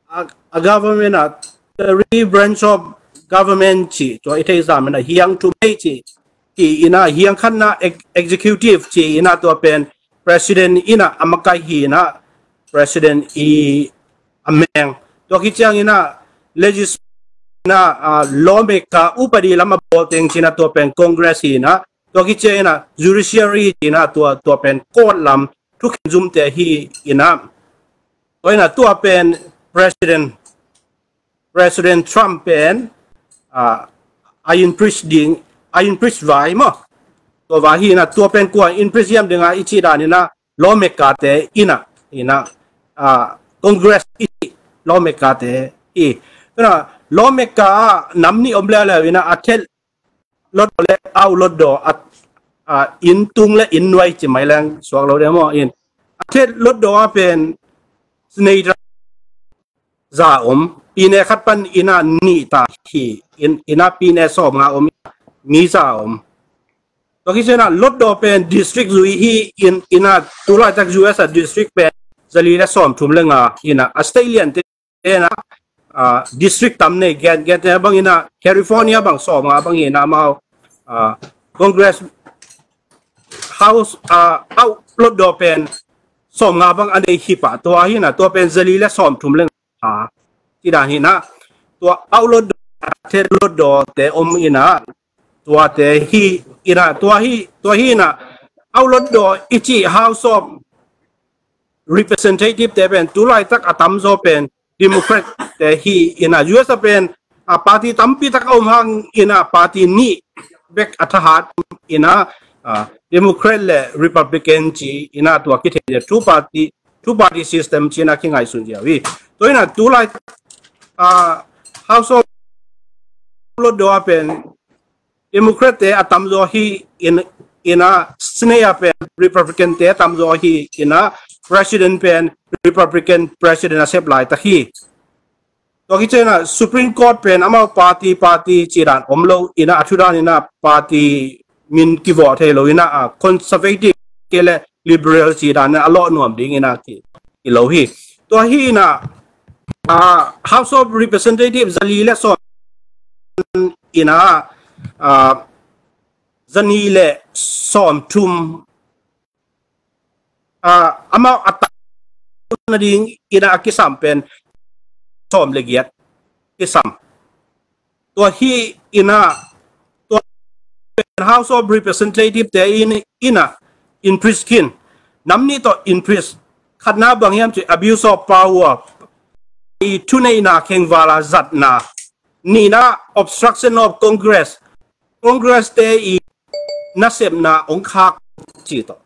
a, a government ah three branch of government ci, tua i theih zah in ah hiang thum nei ci, ci in ah hiang khatna ex-, executive ci in ah tua pen President in ah a makai hi in ah, President i a meng. Tua khit ciangin ah legislature in ah, ah, lawmaker upadi lam a bawl teng ci in ah tua pen Congress hi in ah, tua khit ciangin ah judiciary ci in ah tua, tua pen court lam thukhen zumte hi in ah. Tua in ah tua pen President, President Trump pen, ah, a impeach ding, a impeach vai maw. Tua vai hi in ah, tua pen kua impeach hiam ding ah i cih dan in ah lawmaker te in ah, in ah, ah, Congress i cih lawmaker te hi. Tua in ah lawmaker ah nam nih om leuleu in ah, a thet lotdaw le out lotdaw, a, a, inn tung le inn nuai ci mai leng suak lo ding maw in. A thet lotdaw ah pen senator za om, pyine khat pan in ah nih ta hi, in, in ah pyine sawmnga om, mi za om. Tua khit ciang ah lotdaw pen district zui hi in, in ah tulaitak U S a district pen zali le sawmthum le nga in ah, a state liante in ah, ah, district tam nei, gen, gente bang in ah California bang sawmnga bang in ah amau, ah, Congress House, ah, out lotdaw pen sawmnga bang a nei hi pah, tua hi in ah, tua pen zali le sawmthum le nga ci dan hi in ah, tua out lotdaw, a thet lotdaw te om in ah, tuate hi in ah, tua hi, tua hi in ah, out lotdaw i cih House of Representative te pen tulaitak a tamzaw pen Democrat te hi in ah, U S a pen, ah, party tampi tak a om hang in ah, party nih bek a thahat in ah, ah, Democrat le Republican ci in ah tua kithei le two party, two party system ci in ah kingaihsun ziau hi. Tua in ah tulai, ah, House of lotdaw ah pen Democrat te a tamzaw hi in, in ah Senate ah pen Republican te a tamzaw hi in ah, President pen Republican President a sep laitak hi. Tua khit ciang ah Supreme Court pen amau party, party ci dan om lo in ah, a thu dan in ah party min kivawh thei lo in ah, ah, conservative kei le liberal ci dan in ah a lawh nuam ding in ah ki, ki lo hi. Tua hi in ah, ah, House of Representatives zali le sawm in ah, ah, zani le sawmthum, ah, amau a tam nading in ah a kisam pen sawm le giat kisam. Tua hi in ah, tua pen House of Representative te in, in ah impeach khin. Nam nih tawh impeach. Khatna bang hiam cih leh abuse of power, i thuneihna khengval a zatna. Nihna obstruction of Congress, Congress te i nasepna hong khak cih tawh.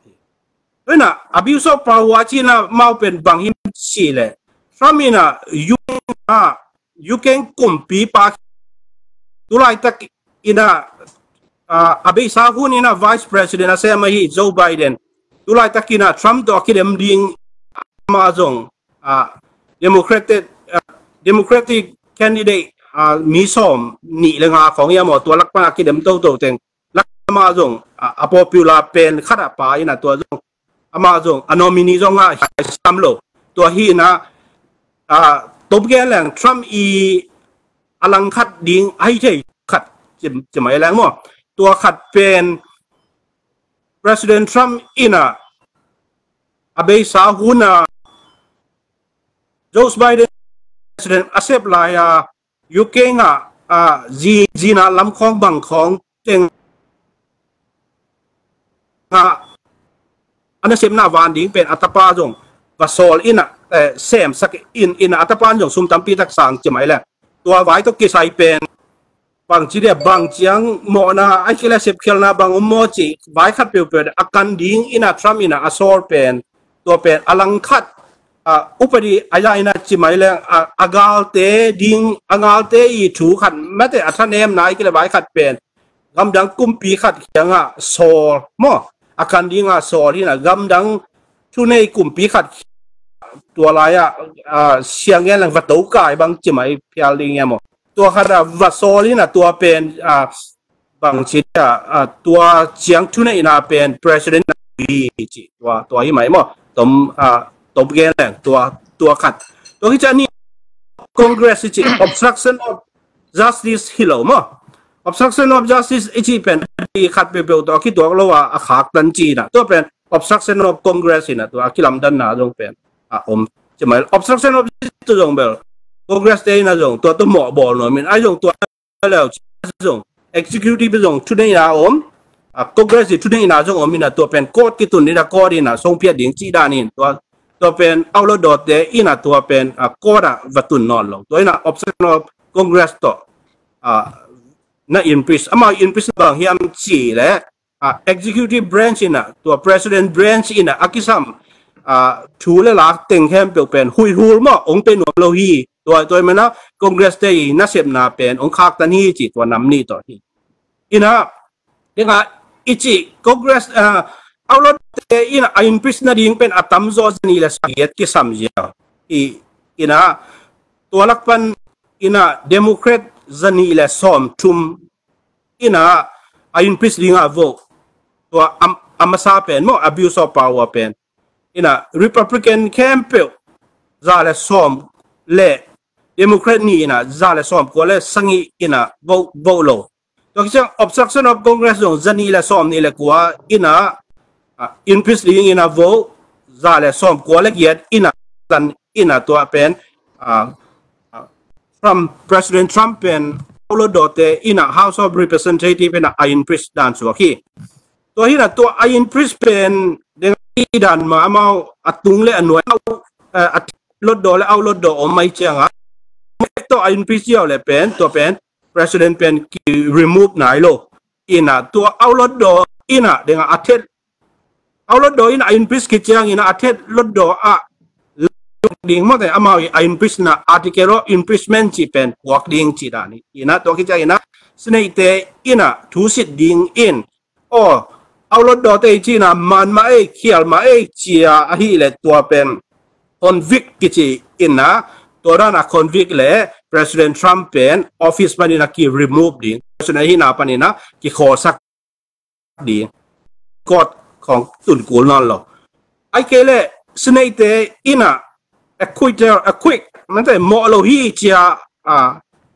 Tua in ah abuse of power cihna amau pen bang hiam cih leh Trump in ah U K ah, U K kumpipa, tulaitak in ah, ah, a beisa hun in ah Vice President a sem ahi Joe Biden, tulaitak in ah Trump tawh a kilem ding amah zong, ah, Democratic, ah, Democratic candidate, ah, mi sawm nih le nga khawng ia maw, tua lak pan a kidem toto teng lak amah zong, ah, a popular pen khat a pa ina tua zong amah zong a nominee zong a hiai sam lo. Tua hi ina, ah, tawp gen leng Trump i a langkhat ding ahi thei khat ci, ci mai leng maw. Tua khat pen President Trump ina a beisa hun a Joe Biden President a sep lai a U K nga, ah, zi, zina lam khawng bang khawng teng nga a nasepna van ding pen a tapa zong va sawl ina, eh, semsak in, ina a tapa zong sum tampi tak sang ci mai leng. Tua vai tawh kisai pen bang ci dia, bang ciang mawhna, ai kei le sepkhialna bang om maw ci, vai khat peuhpeuh a kan ding ina Trump ina a sawl pen, tua pen a langkhat, ah, upadi a ia ina ci mai leng, ah, a galte ding, a galte i thu khat mate a thanemna ai kei le vai khat pen gamdang kumpi khat kiangah sawl maw, a kan dingah sawl hi ina gamdang thunei kumpi khat tua lai-ah, ah, siang gen leng va tokai bang ci mai phial ding ia maw. Tua khat a va sawl hi ina tua pen, ah, bang ci dia, ah, tua ciang thuneihna pen President na hi ci, tua, tua hi mai maw. Tom, ah, tom gen leng tua, tua khat. Tua hi ciang ni Congress hi ci, obstruction of justice hi lo maw. Obstruction of justice i ci pen i khat peuhpeuh tawh a kituak lo a, a khaktan ci ina. Tua pen obstruction of Congress ina tua a kilamdanna zong pen a om. Ci mai obstruction of justice tu zong bel Congress te ina zong tua tu mawh bawl nuam in ai zong tua leu ci zong executive zong thuneihna om, a, Congress i thuneihna zong om ina tua pen court kitun ina court ina songphiat ding ci dan in tua, tua pen aulot dawte ina tua pen, a, court a va tun nawn lo. Tua ina obstruction of Congress tawh, a, na impeach, amau impeach bang hiam ci le, a, executive branch ina, tua president branch ina a kisam, a, thu le lak teng khempeuh pen huihul maw, ong pe nuam lo hi. Tua, tua i mana Congress te i nasepna pen ong khaktan hi ci tua nam nih tawh hi. Ina, tenga i ci Congress, a, aulot te ina a impeach nading pen a tamzaw zanih le sagih kisam zia hi. Ina, tua lak pan ina Democrat zanih le sawmthum ina a impeach dinga vote. Tua a, a masa pen maw, abuse of power pen. Ina Republican khempeuh za le sawm le Democrat nih ina za le sawmkua le sagih ina vote, vote lo. Tua kiciang obstruction of Congress zong zanih le sawmnih le kua ina, a, impeach ding ina vote za le sawmkua le giat ina tan ina tua pen, a, a, Trump, President Trump pen aulot dawte ina House of Representative ina a impeach dan suak hi. Tua hi ina tua a impeach pen deng i dan ma amau a tung le a nuai, a, a lotdaw le aulot daw om mai cianga tua a impeach ziau le pen tua pen president pen ki remove nai lo. Ina tua aulot daw ina denga a thet aulot daw ina a impeach kiciang ina a thet lotdaw a ding mawte amau i a impeach na article of impeachment ci pen puak ding ci dan hi. Ina tua kiciang ina Senate te ina thusit ding in aw aulot dawte i ci ina man mah ei khial mah ei cia ahi le tua pen convict kici ina tua dan a convict le President Trump pen office pan ina ki remove ding, president hi na pan ina ki khawlsak ding, court khawng tun kul nawn lo. Ai kei le Senate te ina acquittal, acquit mate mawh lo hi cia, a,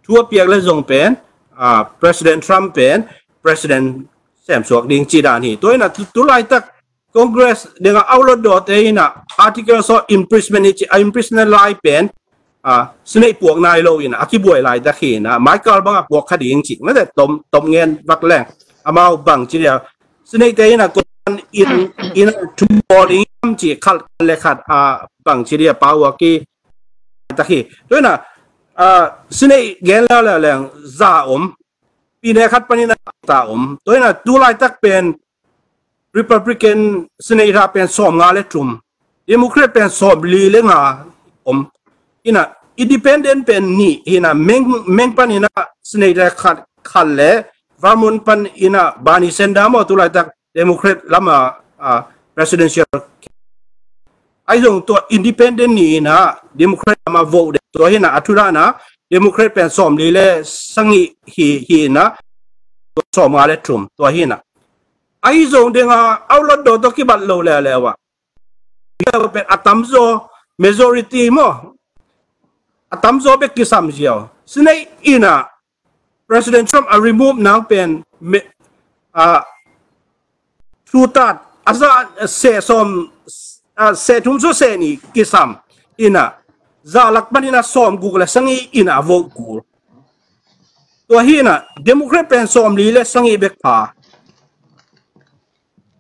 thu a piak le zong pen, a, President Trump pen president semsuak ding ci dan hi. Tua ina tu, tu laitak Congress denga aulot dawte ina articles of impeachment hi ci a impeachment lai pen, a, Senate puak nai lo ina a kibuai laitak hi ina Michael banga puak kha ding ci mate tom, tom ngen vak leng amau bang ci dia Senate te ina kon in ina thu bawl ding ci khat le khat, a, bang ci dia pau a ki tak hi. Tua ina, a, Senate gen la la leng za om, pine khat pan ina ta om. Tua ina tu laitak pen Republican Senate ra pen sawm nga le thum, Democrat pen sawm li le nga om. Ina independent pen nih hi ina meng, meng pan ina Senate khat, khat le Vermont pan ina Bernie Sanders maw tu laitak Democrat lama, a, presidential Ahi zong tua independent ni in ah Democrat lam ah vote ding. Tua hi in ah a thu dan ah Democrat pen sawmli le sagih hi, hi in ah tua sawmnga le thum. Tua hi in ah ahi zong deng ah a utluat daw tawh kibat lo leuleu ah pen a tamzaw, majority maw, a tamzaw bek kisam ziau. Senate in ah President Trump a remove nang pen me, a, thutat a za seh sawm, a, seh thum sawm seh nih kisam in ah za lak pan in ah sawmguk le sagih in ah vote kul. Tua hi in ah Democrat pen sawmli le sagih bek pha.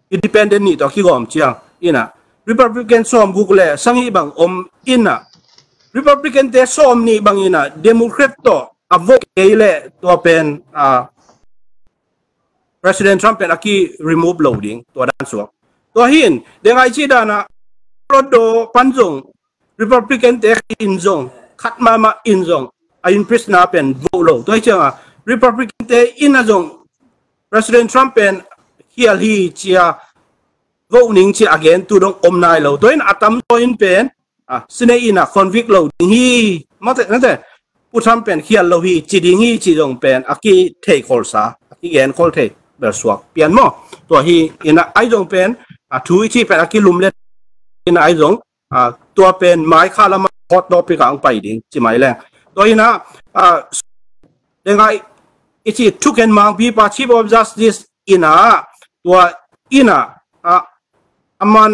Independent nih tawh kigawm ciang in ah Republican sawmguk le sagih bang om in ah Republican te sawmnih bang in ah Democrat tawh a vote kei leh tua pen, ah, President Trump pen a ki remove lo ding tua dan suak. Tua hi in deng ah i cih dan ah Colorado pan zong Republican te in zong khat mahmah in zong a impeach na pen vote lo. Tua hi ciang ah Republican te in ah zong President Trump pen khial hi ci a vote ning ci a gen tu dong om nai lo. Tua in a tamzaw in pen, a, Senate in ah convict lo ding hi. Mate, mate. Pu Trump pen khial lo hi ci ding hi ci zong pen a kithei kholsa, a kigen khol thei bel suak pian maw. Tua hi in ah ahi zong pen, a, thu i cih pen a kilum le in ah ahi zong, a, tua pen mai kha lam ah hot topic ah hong pai ding ci mai leng. Tua hi in ah, a, deng ah i cih thuken mangpipa Chief of Justice in ah tua in ah, a, a man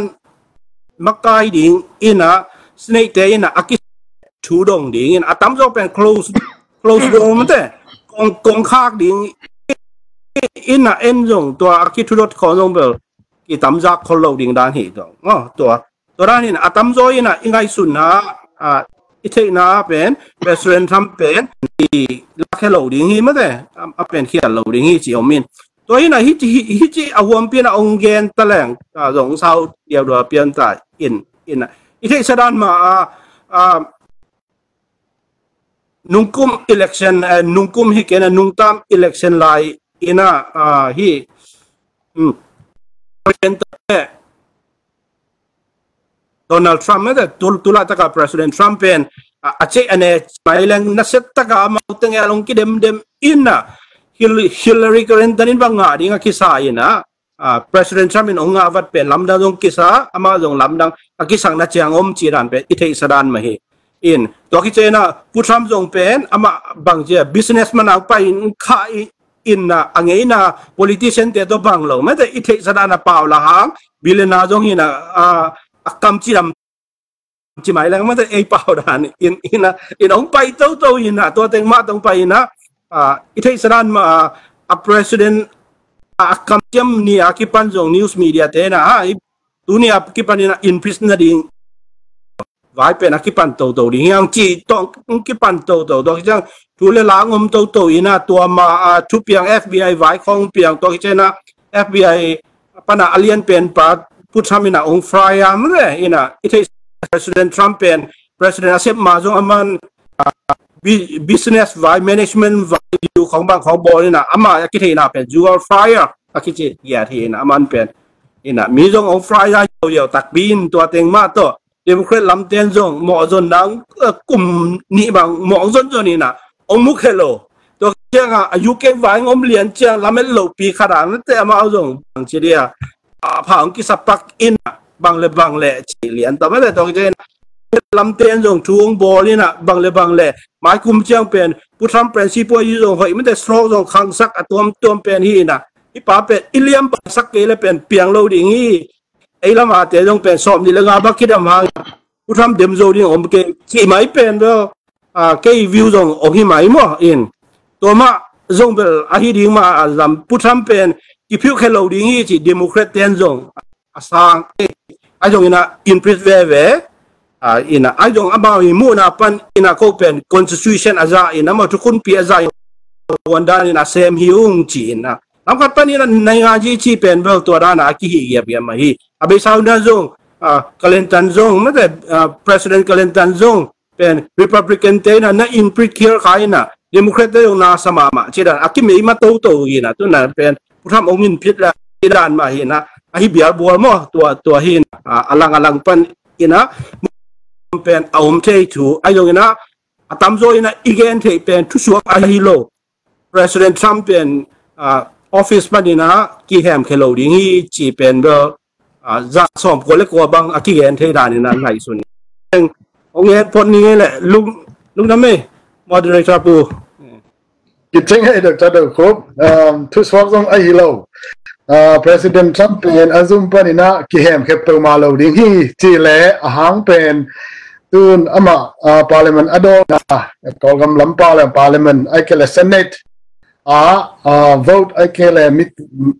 makai ding in ah Senate te in ah a ki thu dong ding in a tamzaw pen close, close door mate kong, kong khak ding in ah en zong tua a ki thu dot khawng zong bel ki tamzak khol lo ding dan hi zong. Oh, tua Tua dan in a tamzaw in ah i ngaihsutna, a, i theihna pen President Trump pen i lakhia lo ding hi mate, a, a pen khial lo ding hi ci om in. Tua hi in ah hi ci, hi, hi ci a huampi in ah hong gen ta leng, a, zong sau diaudua pian ta in, in ah i theihsa dan mah, a, a, nungkum election, eh, nungkum hi kei in ah nungtam election lai in ah, a, hi, hmm, President Donald Trump, eh, tul, tulaitak a President Trump pen, a, a ceih a ne mai leng nasia tak a amau teng a long kidemdem in ah Hil-, Hillary Clinton in bang ngah ding a kisa in ah, a, President Trump in hong ngah vat pen lamdang zong kisa, amah zong lamdang a kisakna ciang om ci dan pen i theihsa dan mah hi. In, tua kici in ah Pu Trump zong pen amah bang ci a businessman a pai in kha i in ah a ngeina politician te tawh bang lo mate i theihsa dan a pau la hang billionaire zong hi in ah, a, a kamci lam ci mai leng mate ei pau dan in, in ah, in ah hong pai toto in ah tua teng mah tawh hong pai in ah, a, i theihsa dan mah, a, a president a, a kamciam ni a kipan zong news media te in ah, a, i tuni a kipan in ah impeach nading vai pen a kipan toto ding hi hang ci tawh kipan toto. Tua kici in ah thu le la hong om toto in ah tua mah, a, thupiang FBI vai khawng piang tua kici in ah FBI pan a a lian pen pa Pu Trump in ah hong fry a mate in ah i theih President Trump pen President a sep ma zong a man, a, bi-, business vai management vai diu khawng bang khawng bawl in ah amah a kitheihna pen jugal fryer a kici giat hi in ah a man pen in ah mi zong hong fry a yau yau takpi in tua teng mah tawh Democrat lamten zong mawhzon nang, eh, kum nih bang mawhzonzon in ah hong muk het lo. Tua ciang a UK vai hong om lian ciang lamet lopi khat a nate amau zong bang ci dia, a, pha hong kisapak in ah bang le bang le ci lian ta mate. Tua ciang lamten zong thu hong bawl in ah bang le bang le mai kum ciang pen Pu Trump pen sipuai zong hoih mate stroke zong khangsak a tuamtuam pen hi in ah hi pa pen i liam paisak kei le pen piang lo ding hi. Ei lam a te zong pen sawmnih le nga bak kidam hang Pu Trump dem zo ding om kei ci mai pen bel, a, kei view zong ong hi mai maw in. Tua mah zong bel ahi ding mah a lam Pu Trump pen kiphiuh khe lo ding hi ci Democrat ten zong a sang, eh, a zong in ah impeach veve, a, in ah a zong amau i muhna pan in ah ko pen constitution a za in ah amau thukhunpi a za in ah wan dan in ah sem hi ung ci in ah lam khat pan in ah nai nga ji ci pen bel tua dan a kihih giapgiap mah hi. A beisa un ah zong, a, Clinton zong mate, a, President Clinton zong pen Republican te in ah na impeach khial kha in ah Democrat te zong na sa mahmah ci dan a kimei mah toto hi in ah tu in ah pen Pu Trump ong impeach la ci dan mah hi in ah ahi bial bual maw tua, tua hi in ah, a, a lang a lang pan inah pen a om thei thu ahi zongin ah a tamzaw inah i gen theih pen thusuak ahi lo. President Trump pen ah, office panin ah kihemkhia lo ding hi ci pen bel ah, za sawm kua le kua bang a kigen thei danin ah ngaihsun. Eng, ong en phot ni ngei le lung lungdam ei moderator pu. Kicing hei Doctor Dokhup, um, thusuak zong ahi lo. Uh, President Trump pen a zum panin ah kihemkhia peuhmah lo ding hi ci le a hang pen tun amah uh, parliament a dawn a Kawlgam lam parliament a kele Senate a uh, vote a kele mit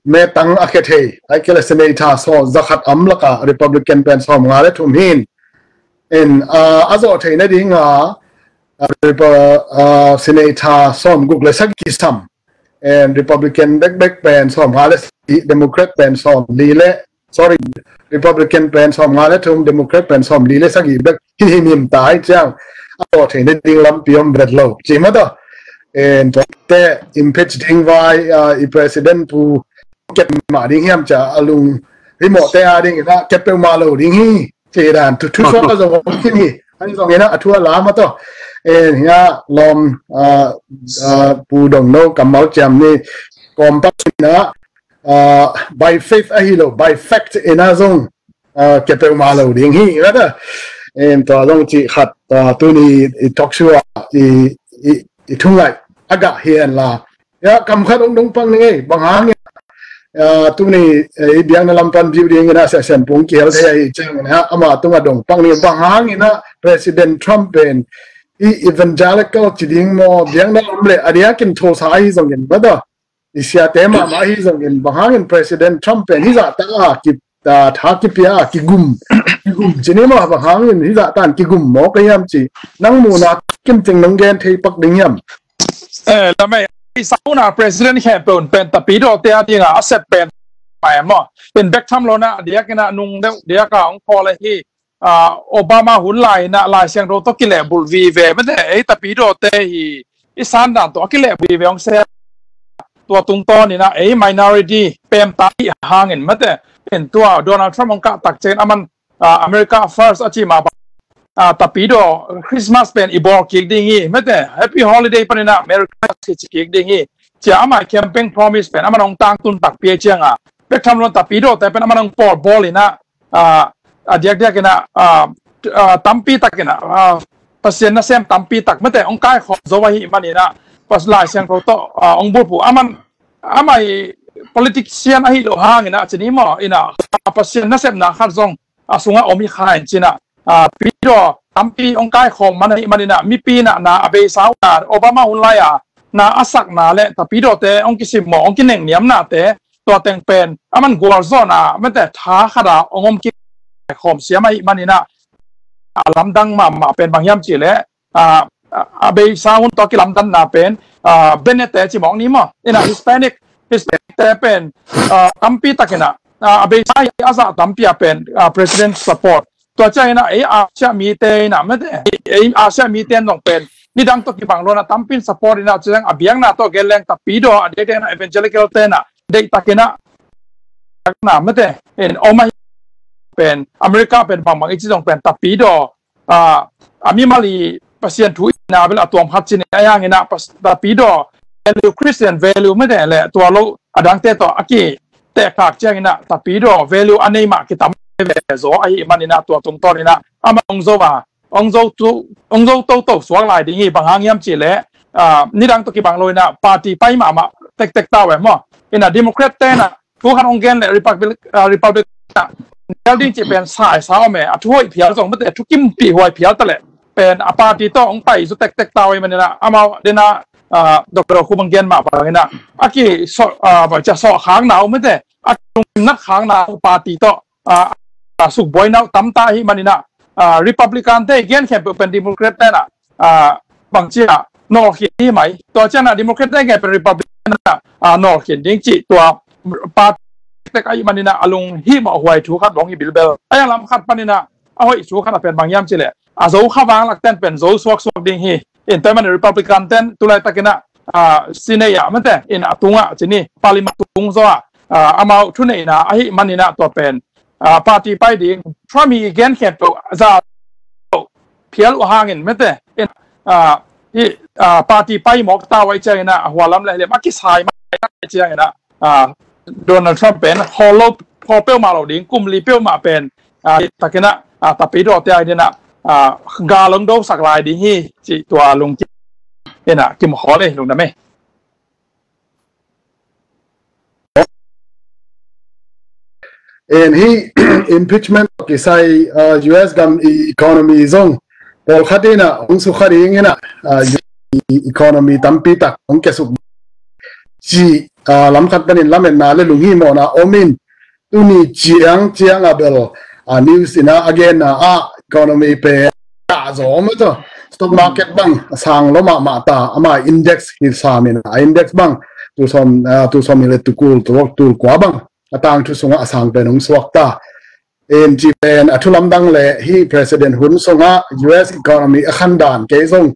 metang a khe thei a kele Senate tha so zakhat am laka Republican pen sawm nga le thum hin in uh, a zawh theih nading a uh, Repu- uh, Senate tha sawm guk le sagih sam and Republican bekbek pen sawm nga le sagih, Democrat pen sawm li le sorry, Republican pen sawm nga le thum, Democrat pen sawm li le sagih bek hi hi mim ta hi ciang a tawh theih nading lampi om bet lo ci mah tawh. And tuate impeach ding vai uh, i president pu kep mah ding hiam cia a lung rimawhte a ding inah kep peuhmah lo ding hi ci dan thu thu suak a zong om khin hi. Ahi zongin ah a thu a lam a tawh. And hia lawm uh, uh, pu dong no kammal ciam ni kawm pa inah uh, by faith ahi lo by fact inah zong uh, kep peuhmah lo ding hi inah ta. Em tua zong cih khat uh, tuni i talk show ah i, i, i thungaih a gah hi en la. Ya kam khat ong dong pang ni ngei bang hang uh, tuni eh, i biakna lam pan biu ding inah sesen pung kihel thei ahi ciang inah ama tunga dong pang ni bang hang inah President Trump pen i evangelical ci ding maw biakna lam le a diakin thosa ahi zongin bada i siate mahmah ahi zongin bang hangin President Trump pen hi zah ta a ki uh, tha kipia a kigum kigum ci ni maw bang hangin hi zah tan kigum maw ka hiam ci nang muna kim cing nong gen thei pak ding hiam? Eh, lamai i sauna president khempeuh pen tapidawte a dinga a sep pen mai maw in bek tham lona diakina nung deuh diaka ong khawl ahi. Ah, Obama hun lai inah Lai Siangtho tawh kilehbulh vive mate ei tapidawte hi i sandan tawh a kilehbulh vive hong se tua tungtawn inah ei minority pemta hi hangin mate in tua Donald Trump hong kahtak ciangin aman ah, America First a ci mah bang ah, tapidaw Christmas pen i bawl kik ding hi mate Happy Holiday paninah Merry Christmas hi ci kik ding hi cia amah campaign promise pen aman hong tangtun takpi a cianga bek tham lon tapidawte pen aman hong pawl bawl inah ah, a diakdiak inah ah, ah, tampi tak inah ah, Pasian nasem tampi tak mate hong kaikhawm zo ahi maninah Lai Siangtho tawh ah, hong bulphuh aman amah i politician ahi lo hang inah cini maw inah Pasian nasepna khat zong a sungah om hi kha in cinah ah, pidaw tampi hong kaikhawm man ahi maninah mipi inah na a beisa uh na Obama hun lai-a na a sakna le tapidawte hong kisim maw hong kinengniamnate tua teng pen aman gualzawhna mate tha khata hong om kikhawm siam ahi maninah a lamdang mahmah pen bang hiam cih leh ah, ah, a beisa hun tawh kilamdanna pen ah, Bennett te cimawk ni maw inah Hispanic Hispanic te pen ah, tampi takinah ah, a beisa hi a zah tampi a pen ah, president support tua cianginah ei Asia mite inah mate ei Asia mite nong pen nidang tawh kibang lona tampin support inah ciang a biakna tawh gelleng tapidaw a diakdiakna evangelical tenah deihtakinah na mate in om ahi pen America pen bangbang i ci zong pen tapidaw ah, a mimal i Pasian thu i na bel a tuam khat cin a hianginah tapidaw value Christian value mate le tua lo a dangte tawh a ki tehkhak cianginah tapidaw value a nei mah kitam ve zaw ahi maninah tua tungtawninah amah hong zo a hong zo tu hong zo toto suak lai ding hi bang hang hiam cih leh ah, nidang tawh kibang lo inah party pai mahmah tektek tau em maw inah Democrat tenah thu khat hong gen le Republic ah, Republic ah, nel ding cih pen saisa om e a thu hoih phial zong mate thu kimpih huai phial ta leh pen a party tawh hong pai zu tektek tau i maninah amau denah ah, Doctor Khup hong gen mah banginah a ki sawh ah, cia sawh khakna uh mate a lungkim nat khakna uh party tawh ah, ah, sukbuaina uh tamta ahi maninah ah, Republican te i gen khempeuh pen Democrat tenah ah, bangcia nawlkhin hi mai tua cianah Democrat te i gen pen Republican ah, nawlkhin ding cih tua party tek ahi maninah a lung himawh huai thu khat bawng hi bilbel a iang lam khat paninah a hoih thu khat a pen bang hiam cih leh a zo kha vang lakten pen zo suaksuak ding hi in tua i manin Republican ten tulai takinah ah, sinei ah mate in a tungah cini parliament tung zaw ah ah, amau thuneihna ahi maninah tua pen ah, party pai ding, Trump hi gen khen peuh za phial uh hangin mete in, ah, hi, ah, party pai mawk ta uh ahih ciangin ah, a hua lam le lim a kisai mah ahih ciangin ah, ah, Donald Trump pen hawl lo, hawl peuhmah lo ding, kum li peuhmah pen, ah, takin ah, ah, tapi dawte a ding ah, ah, gal hong dosak lai ding hi cih tua lungkim in ah, kim hawl ei lungdam ei. En hi, impeachment kisai, ah, U S gam i economy zong pawlkhat in ah hong sukha ding in ah, ah, U S i economy tampi tak hong kiasuk cih, ah, lam khat panin lametna le lunghimawhna om in, tuni ciang ciang a bel, ah, news in ah a genna ah economy pen kah zaw om a, stock market bang a sang lo mahmah ta, ama index hi sam in ah, index bang tul sawm, ah, tul sawm nih le tul kul, tul, tul kua bang a tangthu sungah a sang pen hong suak ta. En cih pen a thu lamdang le hi president hun sungah U S economy a khandan kei zong,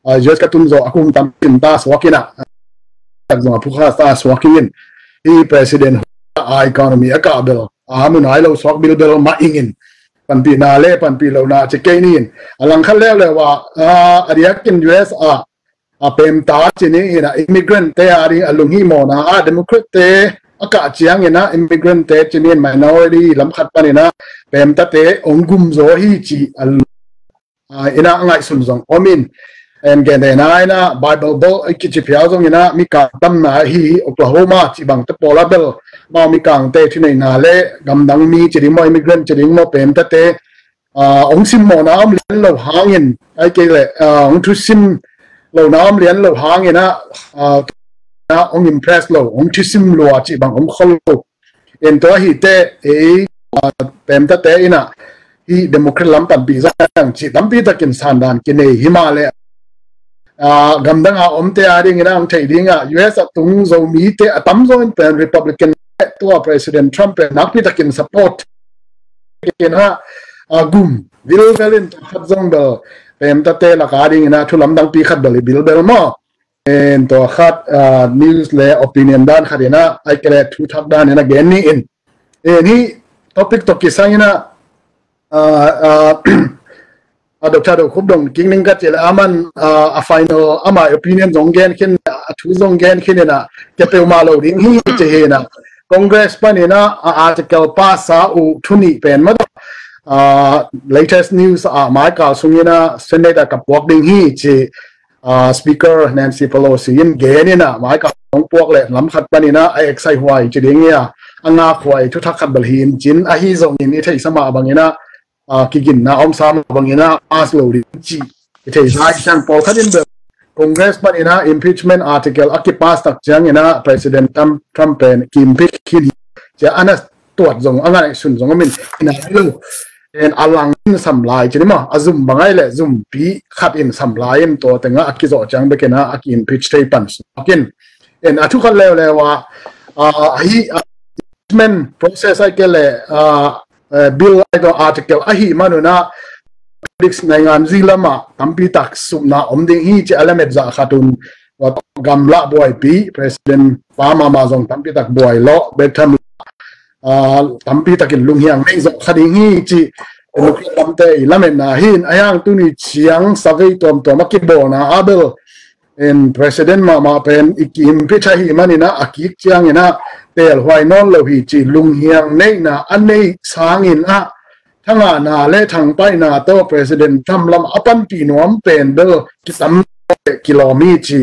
ah, U S ka tun zawh a kum tam cin ta suak in ah, tak zong a phukha ta suak in, hi president hun a economy a kah bel a mu nai lo suak bilbel mah ing in, panpihna le panpih lohna ci kei ni in, a langkhat leuleu ah, ah, a diakin U S ah a pemta ci ni in ah, immigrant te a ding a lunghimawhna ah, Democrat te a kah ciangin ah immigrant te ci ni in, minority lam khat panin ah pemtate hong gum zaw hi cih a, ah, in ah a ngaihsun zong om in, en gentehna in ah Bible Belt a kici phial zong in ah mikang tamna hi, Oklahoma cih bangte pawl a bel, mau mikangte thuneihna le gamdang mi ci ding maw, immigrant ci ding maw, pemtate, ah, hong simmawhna om lian lo hangin, ahih kei leh, ah, hong thusim lohna om lian lo hangin ah, ah, hong impress lo, hong thusim lua cih bang om khol lo. En tua hi teh, ei, ah, pemtate in ah hi Democrat lam panpih zong cih tampi takin sandan kinei hi mah leh, ah, gamdang a omte a dingin ah hong theih ding ah, U S a tung Zomite a tamzaw in pen Republican tua President Trump pen nakpi takin support in ah, ah, gum vilvel in, tua khat zong bel pemtate lak a dingin ah thu lamdangpi khat bel hi vilvel maw. En tua khat, ah, news le opinion dan khat in ah, ahih kei leh thu thak dan in ah gen ni in. En hi topic tawh kisai in ah, ah, ah, a Doctor Do Khup dong kik ning ka cih leh, aman, ah, a final ama opinion zong gen khin, a thu zong gen khin in ah, kia peuhmah lo ding hi ci hi in ah, Congress panin ah, a article pass a uh thu nih pen mah tawh, ah, latest news ah maikal sungin ah Senate ah ka puak ding hi ci, ah, Speaker Nancy Pelosi in gen in ah, maikal hong puak leh lam khat panin ah a excite huai ci ding hi a, a ngak huai thu thak khat bel hi in cin, ahi zongin i theihsa mah bangin ah, ah, kiginna om sam bangin ah pass lo ding ci i theihsa hi. Siang pawlkhat in bel Congress panin ah impeachment article a kipass tak ciangin ah President Trump, Trump pen ki-impeach khin hi ci a na tuat zong, a ngaihsun zong om in, hi nai lo. En a lang in sam lai ci ni maw, a zum bang ahih leh zumpi khat in sam lai in, tua teng ah a kizawh ciang bek in ah a ki-impeach thei pan suak in. En a thu khat leuleu ah, ah, hi, ah, impeachment process ahih kei leh, ah, eh, bill ahih kei leh article ahih man un ah, politics naingan zi lam ah tampi tak supna om ding hi ci a lamet zah khat un, tua gamla buaipi, President pa mahmah zong tampi tak buai lawh bek tham, ah, tampi takin lunghiang nei zawh kha ding hi ci Democrat lamte i lametna hi in, ahi hang tuni ciang survey tuamtuam a kibawlna ah bel, en, President mahmah pen i ki-impeach ahih manin ah, a kik ciangin ah teelhuai nawn lo hi ci lunghiang neihna a neih sangin ah, thangahna le thangpaihna tawh President Trump lam a panpih nuam pen bel kitam kilawm hi ci,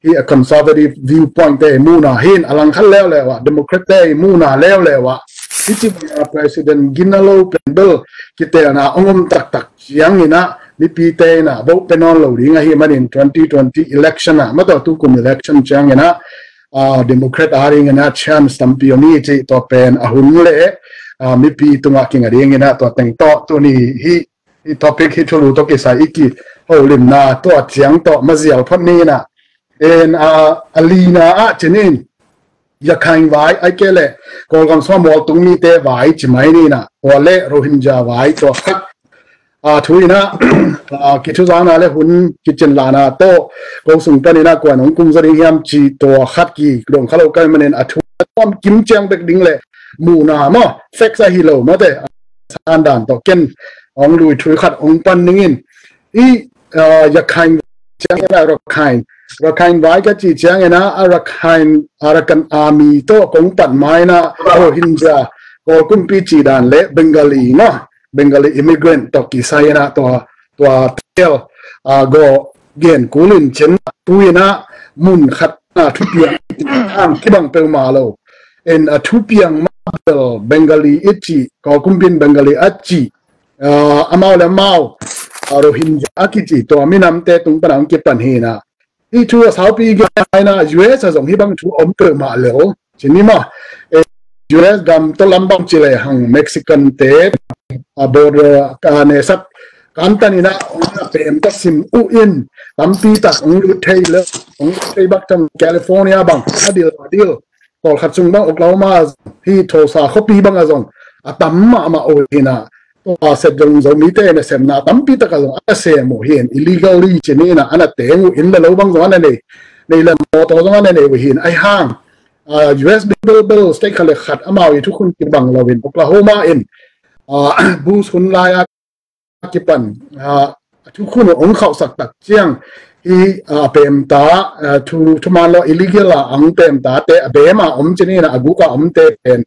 hi a conservative viewpoint te i muhna hi in, a langkhat leuleu ah Democrat te i muhna leuleu ah, hi ci bang a President ginna lo pen bel kiteelna hong om taktak ciangin ah, mipite in ah vote pia nawn lo ding ahih manin twenty twenty election ah, mah tawh tukum election ciangin ah, ah, Democrat a dingin ah chance tampi om hi ci, tua pen a hun le, ah, mipi tungah kinga dingin ah, tua teng tawh tuni hi, hi topic hi thulu tawh kisai i kiholimna tua ciang tawh mazial phot ni in ah. En, ah, a lina ah ci ni in, Rakhine vai ahih kei leh Kawlgam sungah mualtung mite vai ci mai ni in ah, tua le Rohingya vai tua khat, ah, thu in ah, ah, kithuzakna le hun kicinlahna tawh ko sung panin ah kua'n hong kumzaw ding hiam ci tua khat kidong kha lo ka hih manin, a thu a tuam kim ciang bek ding le muhna maw, facts ahi lo mawte, sandan tawh ken hong lui thui khat hong pan ning in. I, ah, Rakhine ciangin a Rakhine, Rakhine vai ka cih ciangin a, a Rakhine, Arakan Army tawh kong pan ma in a, Rohingya, Kawl kumpi cih dan le Bengali maw, Bengali immigrant tawh kisai in a tua, tua tel, ah, go gen kul in cin tu in a mun khat a thupiang hang kibang peuhmah lo. En a thupiang mah bel Bengali i cih, Kawl kumpi in Bengali a cih, ah, amau le amau, ah, Rohingya a kici tua minamte tung pan a hong kipan hi in a. Hih thu a saupi gen in a U S a zong hih bang thu om peuhmah lel. Cin ni maw, eh, U S gam tawh lam bang ci le hang Mexican te, ah, border, ah, nesak kantan in a hong a pem tak sim uh in tampi tak hong lut thei le hong lut thei bak tam California bang a dil a dil. Tawlkhat sung bang Oklahoma hi Tulsa khuapi bang a zong a tam mahmah uh hi in a. Tua sep zong Zomite nasepna tampi tak a zong a sem uh hi in illegally cin in a, a na teng uh inn le lo bang zong a na nei, nei le mawtaw zong a na nei uh hi in. Ahi hang, ah, U S bel bel state khat le khat amau i thukhun kibang lo in Oklahoma in, ah, Bush hun lai a kipan, ah, a thukhun hong khauhsak tak ciang hi, ah, pemta, ah, thu, thuman lo illegal a ang pemta te a bem a om cin in a, a guk a om te pen,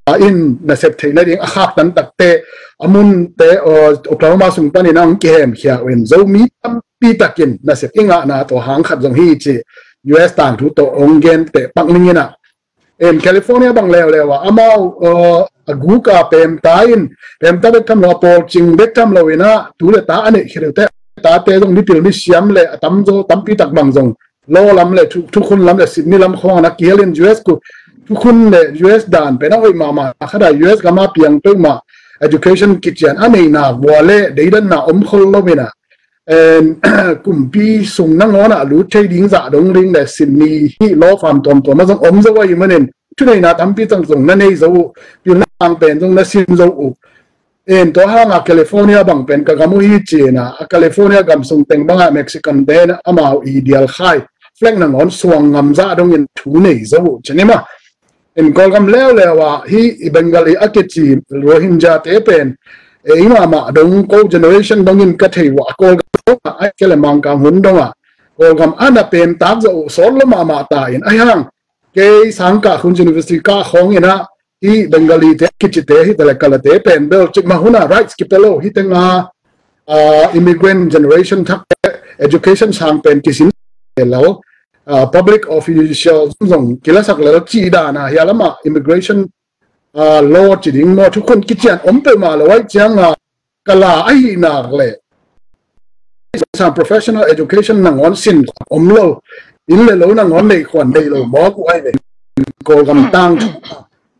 ah, in nasep theih nading a khaktan takte a munte, ah, Oklahoma sung pan in a hong kihemkhia uh in Zomi tampi takin nasep i ngahna tua hang khat zong hi ci U S tangthu tawh hong gen peh pak ning in a. En California bang leuleu a amau, uh, a guk a pemta in, pemta bek tham lo a pawlcing bek tham lo in a tu le ta a neih khia deuh te, tate zong mipil misiam le a tamzaw tampi tak bang zong law lam le thu, thukhun lam le sitni lam khawng a na kihel in U S ku thukhun le U S dan pen a hoih mahmah khat a U S gam a piang peuhmah education kician a neihna vua le deidanna om khol lo in a. En, kumpi sung nangawn ah lut thei ding zah dong ding le sitni hih law firm tuamtuam a zong om zo ahih manin thuneihna tampi tak zong na nei zo uh, pilna hang pen zong na sim zo uh. En, tua hang a California bang pen ka gam uh hi ci in a, a California gam sung teng bang ah Mexican te in amau i dial khai flag nangawn suang ngam zah dong in thu nei zo uh cin hi maw. En, Kawlgam leuleu ah hih i Bengali a kici Rohingya te pen, eh, i mahmah dong ko generation dong in ka thei uh a, Kawlgam dong ah, ahih kei le Mangkang hun dong ah Kawlgam a na pemtak zo uh sawt lo mahmah ta in, ahi hang kei sang kah hun, University kah khawng in a, hih Bengali te kici te, hih te le Kala te pen bel cikmah hun a rights kipia lo, hih teng a, ah, immigrant generation thak te education sang pen kisin lel, ah, public official zong kilasak lel cih dan a, hia lam ah immigration, ah, law ci ding maw, thukhun kician om peuhmah lo ahih ciang a, Kala ahih nak le sang professional education nangawn sin om lo, inn le lo nangawn neih khuan nei lo mawk uh ahih ve. Kawlgam tangthu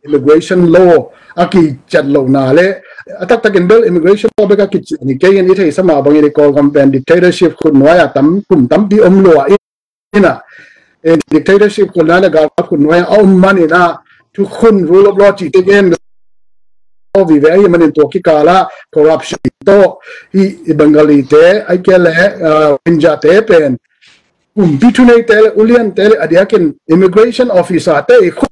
immigration law a kiciat lohna le a taktakin bel immigration law bek a kiciat hi kei in, i theihsa mah bangin i Kawlgam pen dictatorship khutnuai a tam, kum tampi om lua in a, eh, dictatorship khutnuai le galkap khutnuai a om man in a, thukhun, rule of law cihte gen lo vive ahih manin tua kikal ah corruption tawh hih i Bengali te ahih kei le, ah, Rohingya te pen kumpi thuneite le uliante le a diakin immigration officer te i khut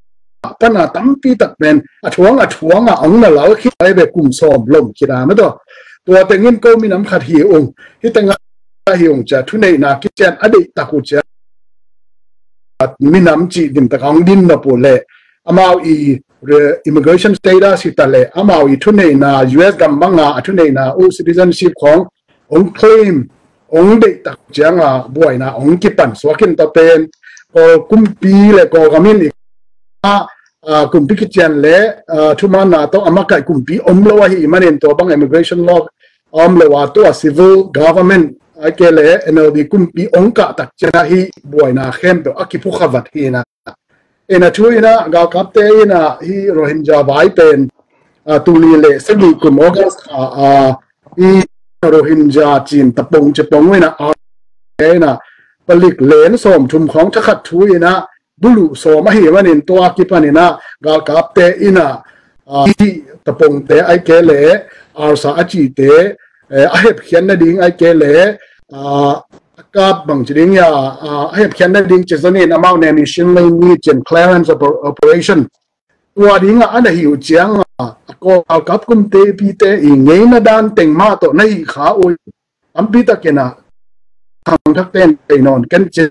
pan a tampi tak pen a thuang a thuang a ong na lal khit ai ve, kum sawm lom khit a mah tawh. Tua tengin ko minam khat hi ung, hih teng a hi ung cia, thuneihna kician a deih tak uh cia, minam cih dim tak a hong din nop uh le amau i re-, immigration status hi ta le amau i thuneihna U S gam bang a a thuneihna uh citizenship khawng hong claim, hong deih tak ciang a buaina hong kipan suak in ta pen, Kawl kumpi le Kawlgam in i a, a, kumpi kician le, a, thumanna tawh a makaih kumpi om lo ahih manin tua bang immigration law a om lo a, tua civil government ahih kei le N L D kumpi hong kah tak ciang a hih buaina khempeuh a kiphukha vat hi in a. En, a thu in a, galkapte in a hih Rohingya vai pen, a, tul nih le sagih kum August kha a, hih Rohingya cin tapong ci pong uh in a, a, in a palik len sawmthum khawng thakhat thu in a buluh sawm ahih manin tua kipan in a galkapte in a, a, hih tapongte ahih kei le ARSA a cihte, eh, a hepkhiat nading ahih kei le, a, a kap bang ci ding hia, a, a hepkhiat nading ci zanin amau Nemi Shinley mi cin clearance oper-, operation tua dingah a na hi uh cianga a Kawl galkap kumpite i ngeina dan teng mah tawh na hi kha uh. Tampi takin ah khangthak ten tei nawn ken cin.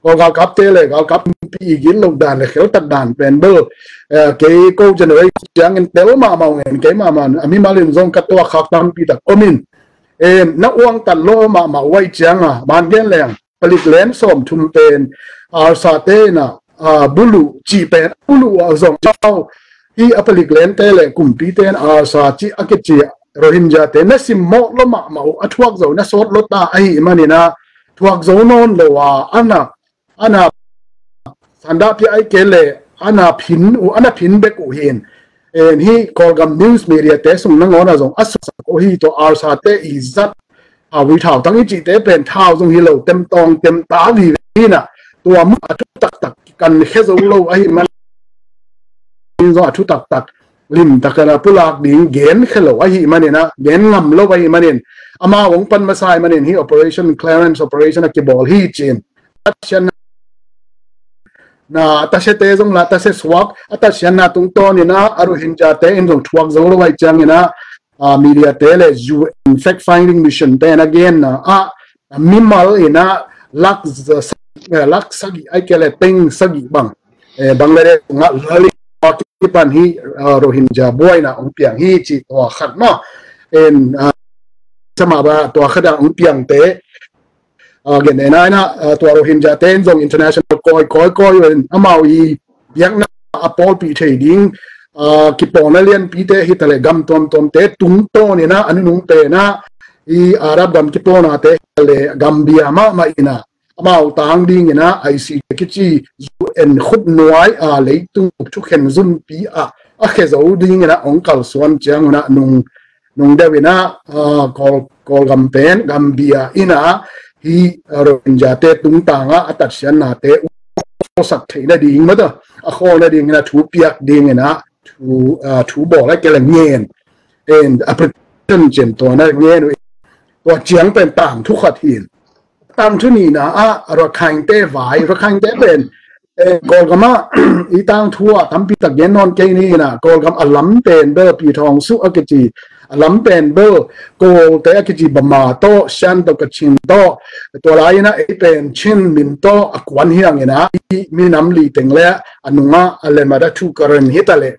Kawl galkapte le galkap kumpi i gitloh dan le kheltat dan pen bel, eh, kei ko generation ciangin tel mahmah uh ngen kei mahmah a mimal in zong ka tuak khak tampi tak om in. Em, na uangtat lo mahmah uh ai cianga man gen leng palik len sawm thum pen arsate na, ah, bulu cih pen bulu a zong cau hi a palik lente le kumpite in arsa cih a kici Rohingya te na simmawh lo mahmah uh a thuak zo na sawt lo ta ahi manin ah thuak zo nawn lo a ana ana sanda pia ai ke le ana phin uh ana phin bek uh hin. En hi Kawlgam news media te sung nangawn a zong a suaksak uh hi tua arsa te i zat a vui thau tang i cihte pen thau zong hi lo tem tawng tem ta vive hi na tua mu a thu taktak kan khe zo lo ahi man zong a thu taktak lim takana pulak ding gen khe lo ahi manin ah gen ngam lo ahi manin amau ong pan masa ahi manin hi operation clearance operation a kibawl hi cin. Tatsianna na tasiate zong la tasia suak a tatsianna tungtawnin ah a Rohingya te in zong thuak zo lo ai ciangin ah, ah, media te le U N fact finding mission te na genna ah mimal in ah lak za- eh, lak sagih ai ke le teng sagih bang, eh, Bangladesh ngah lali kipan hi, ah, Rohingya buaina ong piang hi ci tua khat maw. En, ah, sama ba tua khat a ong piang te, ah, gen ena ena, ah, tua Rohingya te in zong international koi koi koi in amau i biakna a pawlpi thei ding, ah, kipawlna lianpi te hi ta le gam tuamtuam te tungtawnin ah a nunung pen ah i Arab gam kipawlna te hi ta le Gambia mahmah in ah amau tang dingin ah I C J kici U N khutnuai a leitung thukhen zumpi ah a khe zo dingin ah ong kalsuan ciangun ah nung nung deuh in ah, ah, Kawl Kawlgam pen Gambia in ah hi, ah, Rohingya te tungtang ah a tatsianna te uh sak theih nading mata a khawl nadingin ah thu piak dingin ah thu, ah, thu bawl a ke le ngen en a protection cem tua na ngen uh tua ciang pen tang thu khat hin. Tang thu nina ah Rakhine te vai, Rakhine te pen, eh, Kawlgam ah i tang thu ah tampi tak gen nawn kei ni na Kawlgam a lam pen bel Pi Thawng Suh a kici a lam pen bel Kawl te a kici Bama tawh Shan tawh Kachin tawh tua lai in ah ei pen Chin min tawh a kuan hiangin ah i minam li teng le a nungah a lemada thu karen hi ta le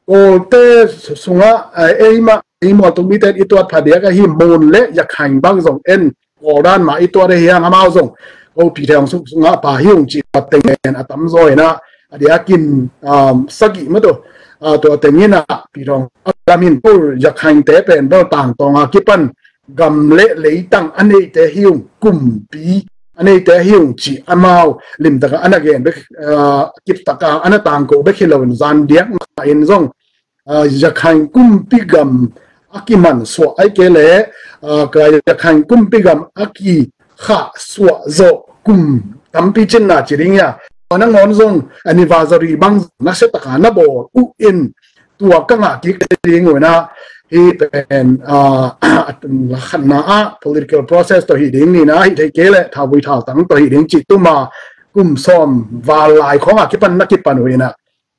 Kawlte sungah, eh, ei mah ei mualtung mite i tuat phadiak ahi Mon le Yakhain bang zong en Kawl dan mah i tuat ahi hang amau zong ko Pi Thawng Suh sungah pa hi ung cih tua teng pen a tamzaw in ah a diakin, um, sagih mah tawh, ah, tua teng in ah Pi Thawng a lam in ko Yakhain te pen bel tangtawng a kipan gam le leitang a neite hi ung kumpi a neite hi ung cih amau limtaka ana gen bek, ah, kiptaka ana tangko bek hi lo in zan diak mah in zong, ah, Yakhain kumpi gam a kiman suah ai ke le, ah, ka Yakhain kumpi gam a kikhah suah zawh kum tampi cinna ci ding ia. Nangawn zong anniversary bang nasia taka na bawl uh in tua ka ngah kik ding uh in ah hi pen, ah, khatna ah political process tawh hi ding nina hi thei ke le thauvui thautang tawh hi ding cih tuma kum sawm val lai khawngah kipan na kipan uh in ah.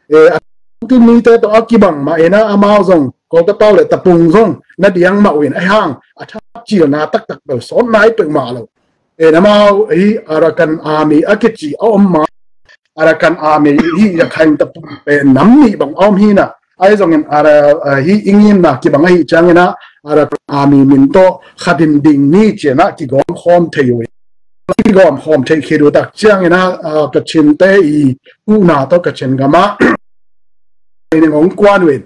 Eh, a tun mite tawh a kibang mah in ah amau zong Kawlta pau le tapung zong na diang mah uh in ah hang a thak cilna taktak bel sawt nai peuhmah lo. Eh, namau hi Arakan Army a kici a om ma Arakan Army hi Yakhain tapung pen nam nih bang a om hi na ai zongin ara, ah, hi i ngimna kibang ahi ciangin ah Arakan Army min tawh khatin ding ni cianah kigawm khawm thei uh. Kigawm khawm thei khit uh tak ciangin ah, ah, Kachin te i uhna tawh Kachin gamah training hong kuan uh in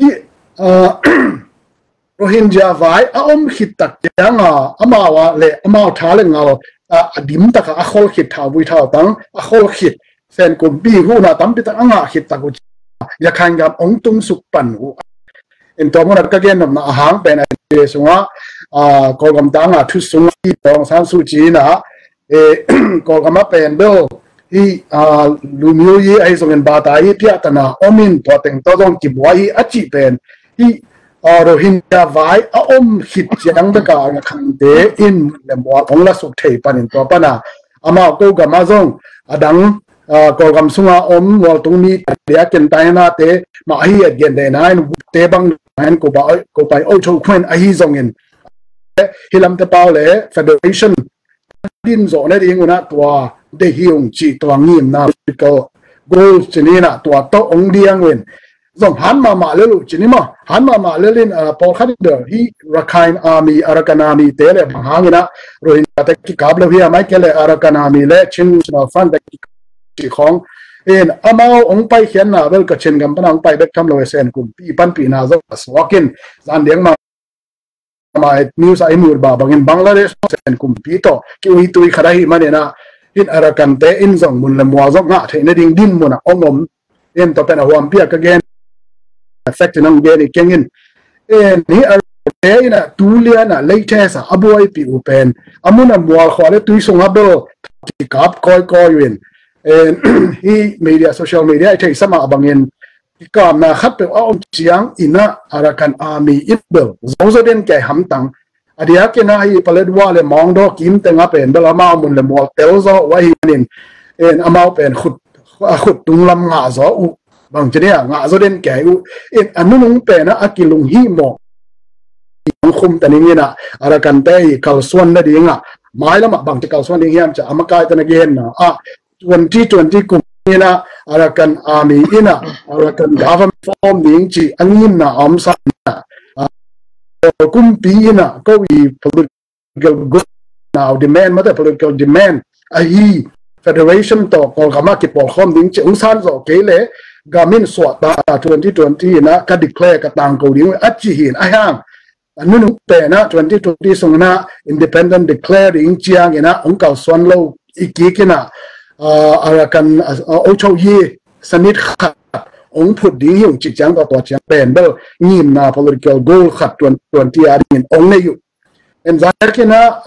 i, ah, Rohingya vai a om khit tak cianga amau a le amau tha le ngal a, a dim taka a khol khit thauvui thautang a khol khit sen kumpi huhna tampi tak a ngah khit tak uh cianga Yakhain gam ong tung suk pan uh. In tua muna ka gen nopna a hang pen a sungah, ah, Kawlgam tanga thu sungah i tawng sang su cina eh, Kawlgam a pen bel hi, ah, lumio i ahi zongin bata i piahtana omin tua teng tawh zong kibua i a cih pen hi, ah, Rohingya vai a om khit ciang beka Rakhine in lemua ong la suk thei panin tua pana amau ko gama zong adang Kawlgam sunga om mualtung mi, a diakin tainate mah ahi et gen dena in, te bang hen, ko pai oi cho khuen ahi zongin, hi lamte pau le federation din zawh nading unah tua deih hi ung cih, tua ngimna political goal ci-in ah tua tawh ong diang uh in, zong han mahmah lel uh ci ni maw, han mahmah lel in, pawlkhat in bel hi Rakhine Army, Arakan Army te le bang hangin ah Rohingya te kikap lo hiam, ahih kei le Arakan Army le Chin National Front te kikap cih khawng in, amau ong paikhiatna bel Kachin gam pana ong pai bek tham lo, Sen kumpi panpihna zong a suak in, zan diang mah mah news a i mut bah bangin Bangladesh Sen kumpi tawh ki-uitui khat ahih manin ah, in Arakan te in zong mun le mual zong ngah theih nading din mun ah ong om. In tua pen a huampi a ka gen effect in ong gen hi keng in. In hi Arakan te in ah tu lian ah latest a a buaipih uh pen a mun a mual khua le tui sung a bel kikap kawikawi uh in. In hi media, social media i theihsa mah bangin kikapna khatpeuh a om ciangin ah Arakan Army in bel zo zaw den kei hamtang. A diakin ah hi Paletwa le Mawngdaw kim teng ah pen bel amau mun le mual tel zaw uh ahih manin, in amau pen khut, a khut tung lam ngah zaw uh, bang ci ni a, ngah zaw den kei uh. In a nunung pen ah a kilunghimawh ong khum ta ning in ah, Arakan te i kalsuan nading ah, mailam ah bang ci kalsuan ding hiam ci-a a makai te na genna ah, twenty twenty kum in ah Arakan Army in ah Arakan government form ding cih a ngimna a om sa in ah, kumpi in ah ko i political goal, now demand, mate political demand ahi federation tawh Kawlgam ah kipawlkhawm ding cih ong san zawh kei le gam in suahtak a, twenty twenty in ah ka declare, ka tangko ding uh a ci hi in, a hang a nunung pen ah twenty twenty sung in ah independent declare ding ciangin ah ong kalsuan lo i kik in ah, Arakan, Ocho Ye sanit khat ong phut ding hi ung cih ciang, tua, tua ciang pen bel ngimna political goal khat twenty twenty a dingin ong nei uh. In zan diakin ah,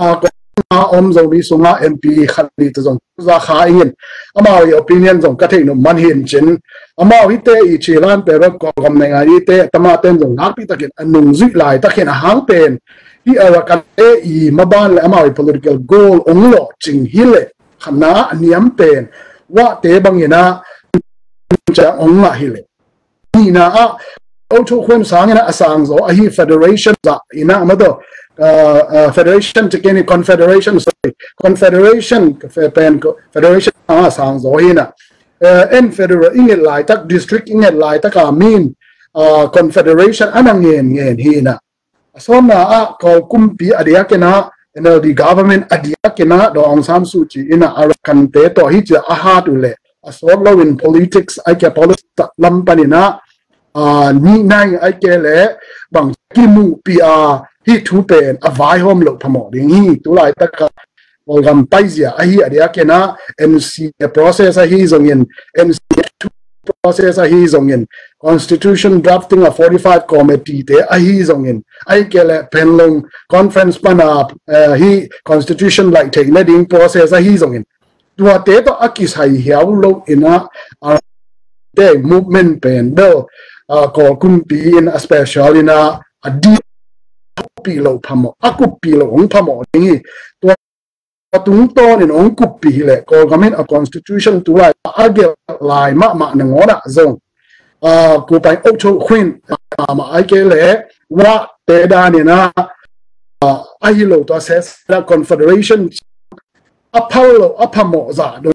a om Zomi sungah M P khat nih tawh zong za kha ing in, amau i opinion zong ka theih nop man hi in cin, amau hite i cilan pen bel Kawlgam nei ngai hite, tamaten zong nakpi takin a nungzuih laitak hi in, a hang pen hi Arakan te i maban le amau i political goal ong lawhcing hi leh khatna a niam pen Wa te bangin ah ciang ong ngah hi leh, nihna ah Ocho Khuen sangin ah a sang zaw ahi federation zah in ah, mate, federation ci kei ni, confederation, sorry, confederation pen federation a sang zaw hi in ah, en federal i nget laitak, district i nget laitak a min confederation a na ngen ngen hi in ah, a sawmna ah Kawl kumpi a diakin ah, N L D government a diakin ah Daw Aung San Suu Kyi in ah Arakan te tawh hi ci a hat uh leh, a sawt lo in politics ahih kei leh politics lam panin ah, nih nai ahih kei leh bang kimuhpih a, hih thu pen a vaihawm loh phamawh ding hi. Tu laitak ah Kawlgam paizia ahi a diakin ah, N C A process ahi zongin, N C A two process ahi zongin, constitution drafting a forty five committee te ahi zongin, ahih kei leh Panglong conference pana hi constitution laih theih nading process ahi zongin, tuate tawh a kisai hiau lo in ah, te movement pen bel Kawl kumpi in a special in ah a dih, a kuppih loh phamawh, a kuppih loh hong phamawh ding hi. Tua a tungtawnin hong kuppih hi leh Kawlgam in a constitution tu lai a gelh lai mahmah nangawn ah zong, Kupai Ocho Khuen mahmah ahih kei leh Wa te danin ah, ahi lo tua sesela confederation a phal lo, a phamawh zah dong